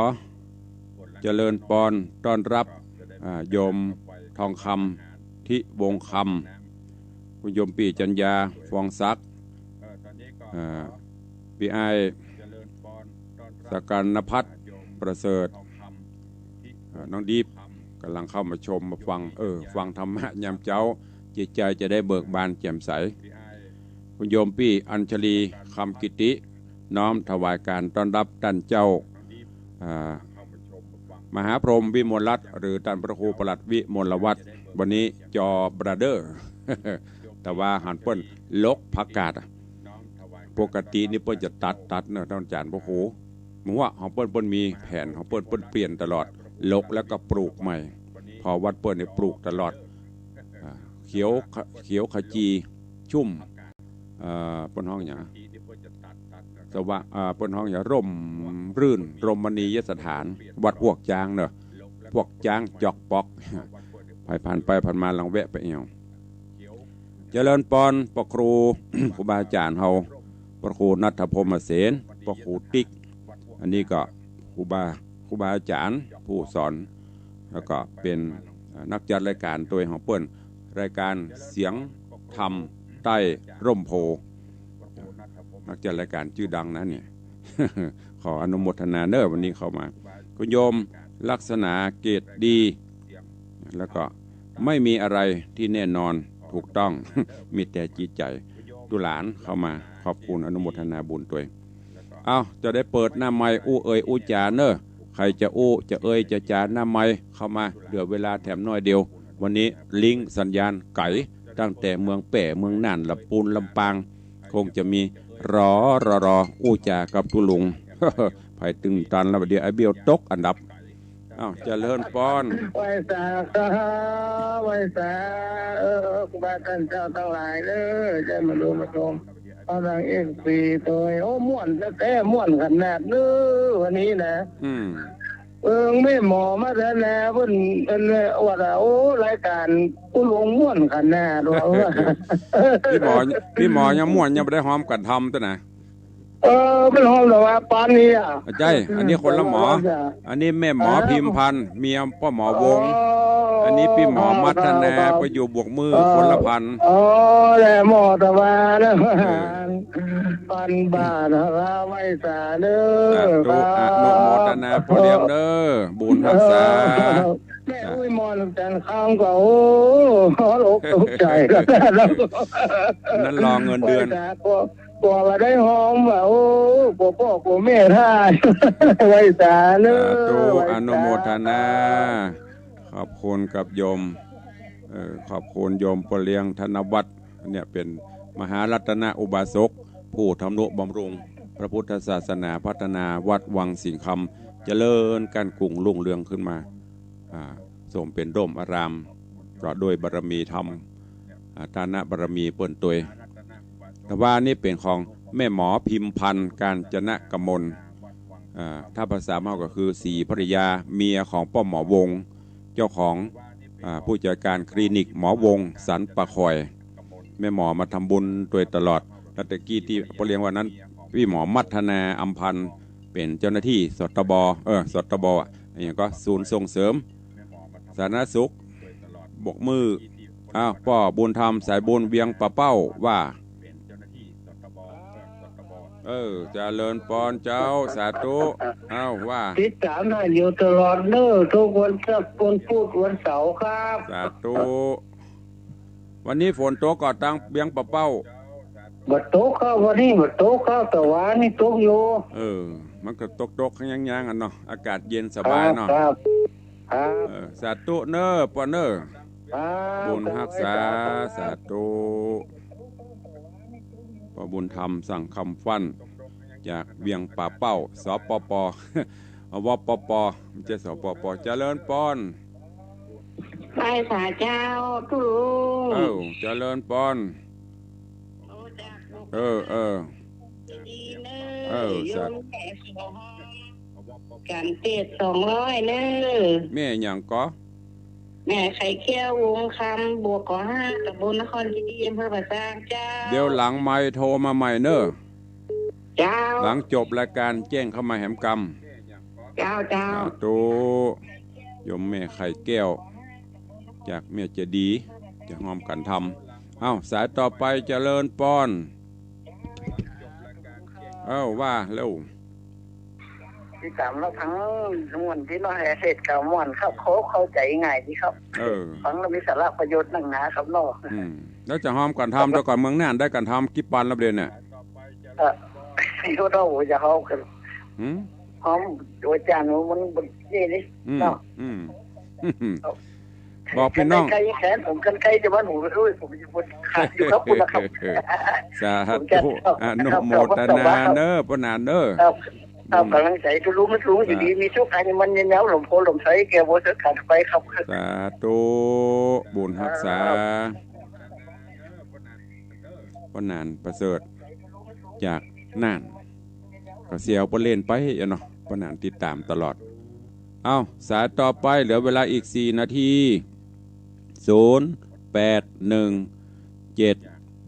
เจริญปอนต้อนรับ อ่า โยมทองคำ ทิวงศ์คำ คุณโยมปี้จัญญา ฟองศักดิ์ อ่า ปี้อ้าย สกรรณพัฒน์ ประเสริฐ อ่า น้องดีฟ ก่ำลังเข้ามาชมมาฟัง เออ ฟังธรรมะยามเจ๊า จิตใจ๋จะได้เบิกบานแจ่มใส คุณโยมปี้อัญชลี คำกิติ น้อมถวายก๋านต้อนรับต้านเจ้า อ่า มหาพรหมวิมลรัตน์ หรือต้านพระครูประหลัดวิมลวัฒน์ วันนี้จอเบลอเด้อ ตะวาหันเปิ้นหลกผักกาดอะ ปกตินี่เปิ้นจะตัด ตัดเนาะ ต้านอาจ๋ารย์พระครู เมื่อว่าของเปิ้น เปิ้นมีแผนของเปิ้น เปิ้นเปลี่ยนตลอด หลกแล้วก็ปลูกใหม่ เพราะวัดเปิ้นนี่ปลูกตลอด อ่า เขียวข- เขียวขจีชุ่ม เอ่อ เปิ้นฮ้องหยัง สว่าง อ่า เปิ้นฮ้องหยัง ร่มรื่น รมณียสถาน วัดฮวกจ๊างเนาะ ฮวกจ๊างจ๊อกป๊อก ใผผ่านไปผ่านมาลองแวะไปเอี่ยว เจริญปอน พระครู ครูบาอาจ๋ารย์เฮา พระครูณัฐพรหมเสน พระครูติ๊ก อันนี้ก็ครูบา ครูบาอาจ๋ารย์ผู้สอน แล้วก็เป๋น เอ่อ นักจัดรายก๋านตวยของเปิ้น รายก๋านเสียงธรรมใต้ร่มโพธิ์ นักจัดรายก๋านจื้อดังนะเนี่ย ขออนุโมทนาเน้อ วันนี้เข้ามา คุณโยมลักษณะเกตดี แล้วก็ไม่มีอะไรที่แน่นอน ถูกต้อง มีแต่จิตใจ๋ ตุ๊หลานเข้ามา ขอบคุณอนุโมทนาบุญตวย เอ้า จะได้เปิดหน้าไมค์อู้เอ่ยอู้จ๋าเน้อ ใผจะอู้จะเอ่ยจะจ๋าหน้าไมค์เข้ามา เหลือเวลาแถมน้อยเดียว วันนี้ลิงก์สัญญาณไก๋ ตั้งแต่เมืองแป้ เมืองน่าน ลำปูน ลำปาง คงจะมีรอรอรออู้จ๋ากับตุ๊ลุง ใผตึงตันแล้ว เดี๋ยวไอ้เบี้ยวตกอันดับ เอ้า เจริญปอน ไหว้สาครับ ไหว้สา เออ ครูบาท่านเจ้าตังหลายเน้อ ได้มาดูมาชม เอาทางเอฟซีตวย โอ้ ม่วนแต๊ๆ ม่วนขนาดเน้อ วันนี้นะ อืม เอิงแม่หมอมาแต๊นะ เปิ้น เปิ้นว่า โอ้ รายก๋านตุ๊ลุงม่วนขนาดว่า ปี้หมอ ปี้หมอยังม่วน ยังบ่ได้ฮอมก๋านทำเตื้อนะ เออ เปิ้นฮอมแต่ว่าปานนี้อะ ใจ้ อันนี้คนละหมอ อันนี้แม่หมอพิมพันธ์ เมียป้อหมอวงศ์ อ๋อ อันนี้ปี้หมอมัทนา ครับ ไปอยู่บวกมือ อ๋อ คนละพัน อ๋อ แหละหมอตะวันนะ เออ ปันบาทนะครับ ไหว้สาเน้อ สาธุ ครับ อนุโมทนาป้อเลี้ยงเน้อ บุญฮักษา เออ แม่ จ้ะ อุ้ย หมอลำจันทร์คำก็ โอ้ ตกอกตกใจ๋ นั่นรอเงินเดือน ไหว้สาก็ กั๋วว่าได้ฮอมว่า โอ้ กั๋วป้อกั๋วแม่ถ้า ไหว้สาเน้อ สาธุ ไหว้สา อนุโมทนา ขอบคุณกับโยม เอ่อ ขอบคุณโยมป้อเลี้ยงธนวัฒน์ เนี่ยเป๋นมหารัตนอุบาสก ผู้ทำนุบำรุงพระพุทธศาสนา พัฒนาวัดวังสิงห์คำ เจริญก้านกุ่งรุ่งเรืองขึ้นมา อ่า สมเป๋นโดมอาราม ก็ด้วยบารมีธรรม อ่า ทานบารมีเปิ้นตวย แต่ว่านี่เป๋นของแม่หมอพิมพันธ์ กาญจนกมล อ่า ถ้าภาษาเฮาก็คือศรีภริยา เมียของป้อหมอวงศ์ เจ้าของ อ่า ผู้จัดการคลินิกหมอวงศ์สันป่าคอย แม่หมอมาทำบุญตวยตลอด แล้วตะกี้ตี้ป้อเลี้ยงว่านั้น ปี้หมอมัทนาอำพันธ์ เป๋นเจ้าหน้าตี้ สตบ เออ สตบ อะ อะหยังก็ ศูนย์ส่งเสริมสาธารณสุข บวกมือ อ้าว ป้อบุญธรรม สายบุญเวียงป่าเป้า ว่า เออ เจริญปอนเจ้า สาธุ อ้าว ว่า ติดต๋ามท่านอยู่ตลอดเน้อ กู้วันจันทร์ วันพุธ วันเสาร์ครับ สาธุ วันนี้ฝนตกก่อตางเวียงป่าเป้า บ่ตกครับ วันนี้บ่ตกครับ แต่วานนี้ตกอยู่ เออ มันก็ตกๆ ยังๆ อะเนาะ อากาศเย็นสบายเนาะ ครับ ครับ เออ สาธุเน้อ ป้อเน้อ ครับ บุญฮักษา สาธุ ป้อบุญธรรม สังคำฟั่น จากเวียงป่าเป้า สปป วปป บ่ใจ้ สปป เจริญปอน ไหว้สาเจ้า ตุ๊ลุง เออ เจริญปอน โอ้ จาก เออ เออ ดีเน้อ เออ โยม สา แม่ขอฮอมก๋านเตศสองร้อยเน้อ แม่หยังก่อ แม่ไข่แก้ว วงศ์คำ บวก ก ห้า ตำบลนครยินดี อำเภอป่าซางเจ้า เดี๋ยวหลังไมค์โทรมาใหม่เน้อ เจ้า หลังจบรายก๋านแจ้งเข้ามาแหมกำ เจ้า เจ้า สาธุ โยมแม่ไข่แก้ว จากเมียเจดีย์ จะฮอมก๋านทำ เอ้า สายต่อไป เจริญปอน เอ้า ว่าเร็ว ติดต๋ามเฮาฟังม่วนตี้เนาะ เอเสร็จก็ม่วนครับ เข้า เข้าใจ๋ง่ายดีครับ เออ ฟังแล้วมีสาระประโยชน์นักหนาครับเนาะ อืม แล้วจะฮอมก๋านทำ แต่ก่อนเมืองน่านได้ก๋านทำกี่ปันแล้วเดี๋ยวเนี่ย เออ โอ้โห จะฮอมกัน หืม ฮอม อาจ๋ารย์ มัน มันนี่นี่ อืม เนาะ อืม บอกปี้น้อง กั๋นไก๋แขนผม กั๋นไก๋จะว่าหนู โอ้ย ผมจะปวดขาอยู่ครับ คุณนะครับ สาธุ ผมจะ อนุโมทนาเน้อ ป้อหนานเน้อ ครับ ครับ อืม ก๋ำลังใจ๋ตุ๊ลุง ตุ๊ลุงอยู่ดี อ่า มีสุข อันนี้มันยังยาว หลวงพ่อหลวงใส แกวัวเสือขาดไปครับ สาธุ บุญฮักษา ครับ ป้อหนานประเสริฐ จากน่าน ก็เสียวป้อเล่นไปอะเนาะ ป้อหนานติดต๋ามตลอด เอ้า สายต่อไป เหลือเวลาอีกสี่นาที ศูนย์ แปด หนึ่ง เจ็ด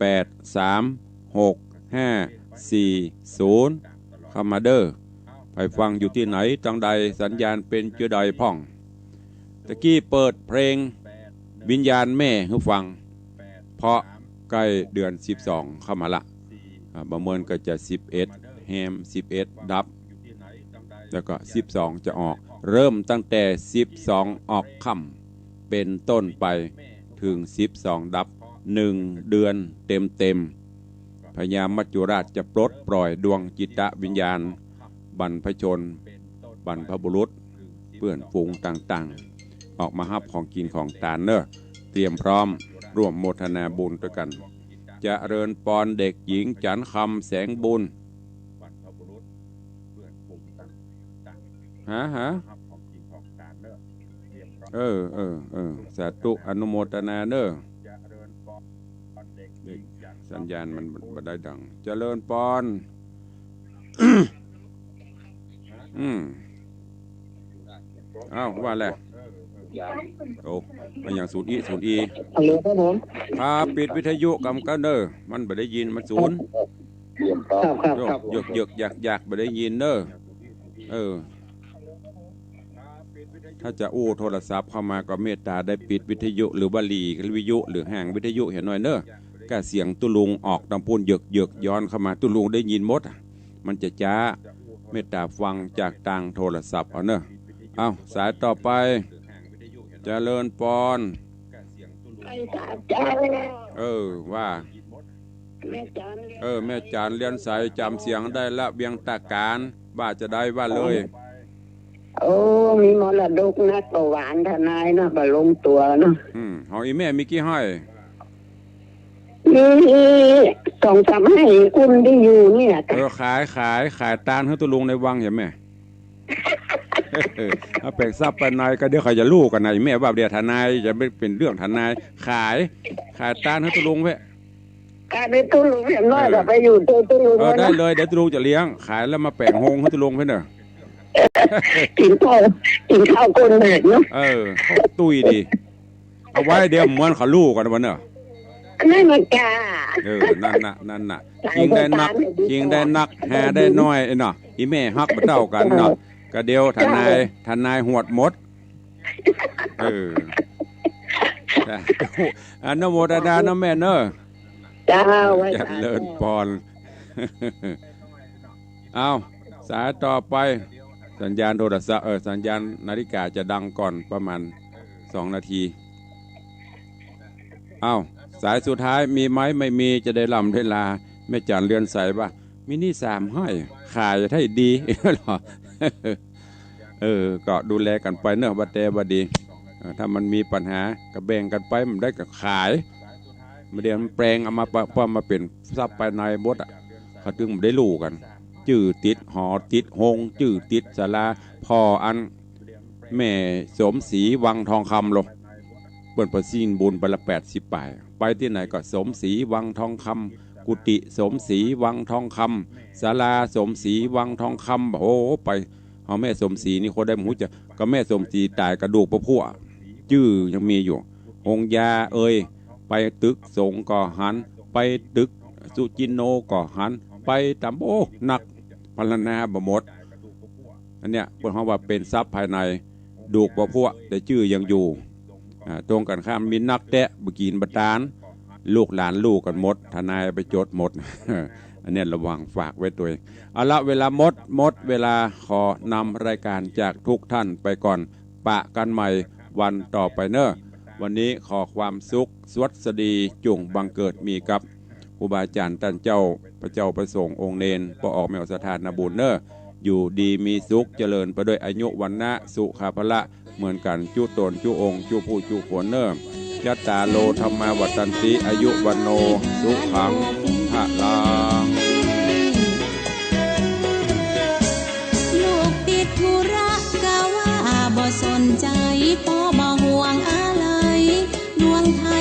แปด สาม หก ห้า สี่ ศูนย์ เข้ามาเด้อ ใผฟังอยู่ตี้ไหน ตางใด สัญญาณเป๋นจะใดพ่อง ตะกี้เปิดเพลงวิญญาณแม่หื้อฟัง เพราะใก้เดือนสิบสองเข้ามาละ อ่า บ่าเมินก็จะสิบเอ็ดแฮม สิบเอ็ดดับ แล้วก็สิบสองจะออก เริ่มตั้งแต่สิบสองออกค่ำเป๋นต้นไป เถิงสิบสองดับ หนึ่งเดือนเต็มๆ พญามัจจุราชจะปลดปล่อยดวงจิตวิญญาณ บรรพชน บรรพบุรุษ เปื้อนฝูงต่างๆ ออกมาฮับของกิ๋นของตานเน่อ เตรียมพร้อมร่วมโมทนาบุญตวยกั๋น เจริญปอนเด็กหญิงจันทร์คำแสงบุญ ฮะ ฮะ เออ เออ เออ สาธุ อนุโมทนาเน่อ สัญญาณมันบ่ได้ดัง เจริญปอน อืม อ้าว ว่าแล้ว โอ้ มันยังสูนอี้ สูนอี้ ฮัลโหล ครับผม ครับ ปิดวิทยุกำกันเน่อ มันบ่ได้ยิน มันสูน ครับ ครับ ครับ เยิกเยิกยักยัก บ่ได้ยินเน่อ เออ ถ้าจะอู้โทรศัพท์เข้ามาก็เมตตาได้ปิดวิทยุ หรือว่าหลีกวิทยุ หรือห่างวิทยุเหียหน่อยเน่อ ก้าเสียงตุ๊ลุงออกตางปู้นเยิกเยิกย้อนเข้ามา ตุ๊ลุงได้ยินหมดอะ มันจะจ๊า เมตตาฟังจากตางโทรศัพท์เอาเน่อ เอ้า สายต่อไป เจริญปอน เออ ว่า แม่จันทร์ เออ แม่จันทร์ เรือนใส จ๋ำเสียงได้ละ เวียงตาก๋าน ว่าจะได้ว่าเลย โอ้ มีมรดกนะ ก็หวานทนายนะ บ่ลงตั๋วนะ อืม ของอีแม่มีกี่ไฮ่ มีสองสามไฮ่ อุ้มได้อยู่เนี่ย เออ ขาย ขาย ขายตานหื้อตุ๊ลุงในวังใช่ไหม เอาแป๋งทรัพย์ไปในก็เดี๋ยวเขาจะฮู้กั๋นนะ แม่ว่าเดี๋ยวทนายจะไม่เป๋นเรื่องทนาย ขาย ขายตานหื้อตุ๊ลุงเพ่ ขายหื้อตุ๊ลุงเพ่ น้อยก็ไปอยู่ตุ๊ลุง เออ ได้เลย เดี๋ยวตุ๊ลุงจะเลี้ยง ขายแล้วมาแป๋งโฮงหื้อตุ๊ลุงเพ่เน่อ กิ๋นข้าว กิ๋นข้าวก้นเด็กเนาะ เออ ตุ้ยดี เอาไว้เดี๋ยวเหมือนเขาฮู้กั๋นวันเน่อ นั่นน่ะจ้า เออ นั่นน่ะ นั่นน่ะ จริงได้นัก จริงได้นัก หาได้น้อยเนาะ อีแม่ฮักบ่เต้ากั๋นเนาะ ก็เดี๋ยวทนาย ทนายหวดหมด เออ อนุโมทนาเน่อแม่เน่อ เจ้า เจริญปอน เอ้า สายต่อไป สัญญาณโทรศัพท์ เออ สัญญาณนาฬิกาจะดังก่อนประมาณสองนาที เอ้า สายสุดท้ายมีไหม ไม่มีจะได้ล่ำได้ลา แม่จันทร์เรือนใสว่า มีนี่สามไฮ่ ขายไถ่ดี เออ ก็ดูแลกั๋นไปเน่อ ว่าแต่ว่าดี เออ ถ้ามันมีปัญหาก็แบ่งกั๋นไป มันได้ก็ขาย บ่าเดี๋ยวมันแป๋งเอามาปะ ปะมาเป๋นทรัพย์ภายในหมดอะ เขาตึงบ่ได้ฮู้กั๋น จื้อติดหอติดโฮง จื้อติดศาลา ผ่ออันแม่สมศรีวังทองคำลง เปิ้นประสิงบุญไปละแปดสิบป๋าย ไปตี้ไหนก็สมศรีวังทองคำ กุฏิสมศรีวังทองคำ ศาลาสมศรีวังทองคำ โอ้ ไป เอาแม่สมศรีนี่คนใดบ่ฮู้จัก ก็แม่สมศรีต๋ายกระดูกบ่ผุ จื้อยังมีอยู่ โฮงยาเอย ไปตึกสงฆ์ก็หัน ไปตึกสุจินโนก็หัน ไปต๋าม โอ้ นัก พรรณนาบ่หมด อันเนี้ยเปิ้นฮ้องว่าเป๋นทรัพย์ภายใน ดูกบ่ผุ แต่จื้อยังอยู่ อ่า ตรงกั๋นข้ามมีนักแต๊ บ่กิ๋นบ่ตาน ลูกหลานฮู้กั๋นหมด ทนายไปจดหมด อันเนี้ยระวังฝากไว้ตวย เอาละ เวลาหมด หมดเวลา ขอนำรายการจากทุกท่านไปก่อน ปะกั๋นใหม่วันต่อไปเน่อ วันนี้ขอความสุขสวัสดีจุ่งบังเกิดมีกับครูบาอาจ๋ารย์ต้านเจ้า พระเจ้าพระสงฆ์องค์เณร ป้อออกแม่ออกศรัทธานาบุญเน่อ อยู่ดีมีสุขเจริญไปด้วยอายุวรรณะสุขะพละ เหมือนกั๋นจุ๊ต๋นจุ๊องค์จุ๊ผู้จุ๊คนเน่อ จัตตาโร ธัมมา วัฑฒันติ อายุ วัณโณ สุขัง พลัง ลูกติดธุระกะว่าบ่สนใจ๋ ป้อบ่ห่วงอะไหล ดวงธร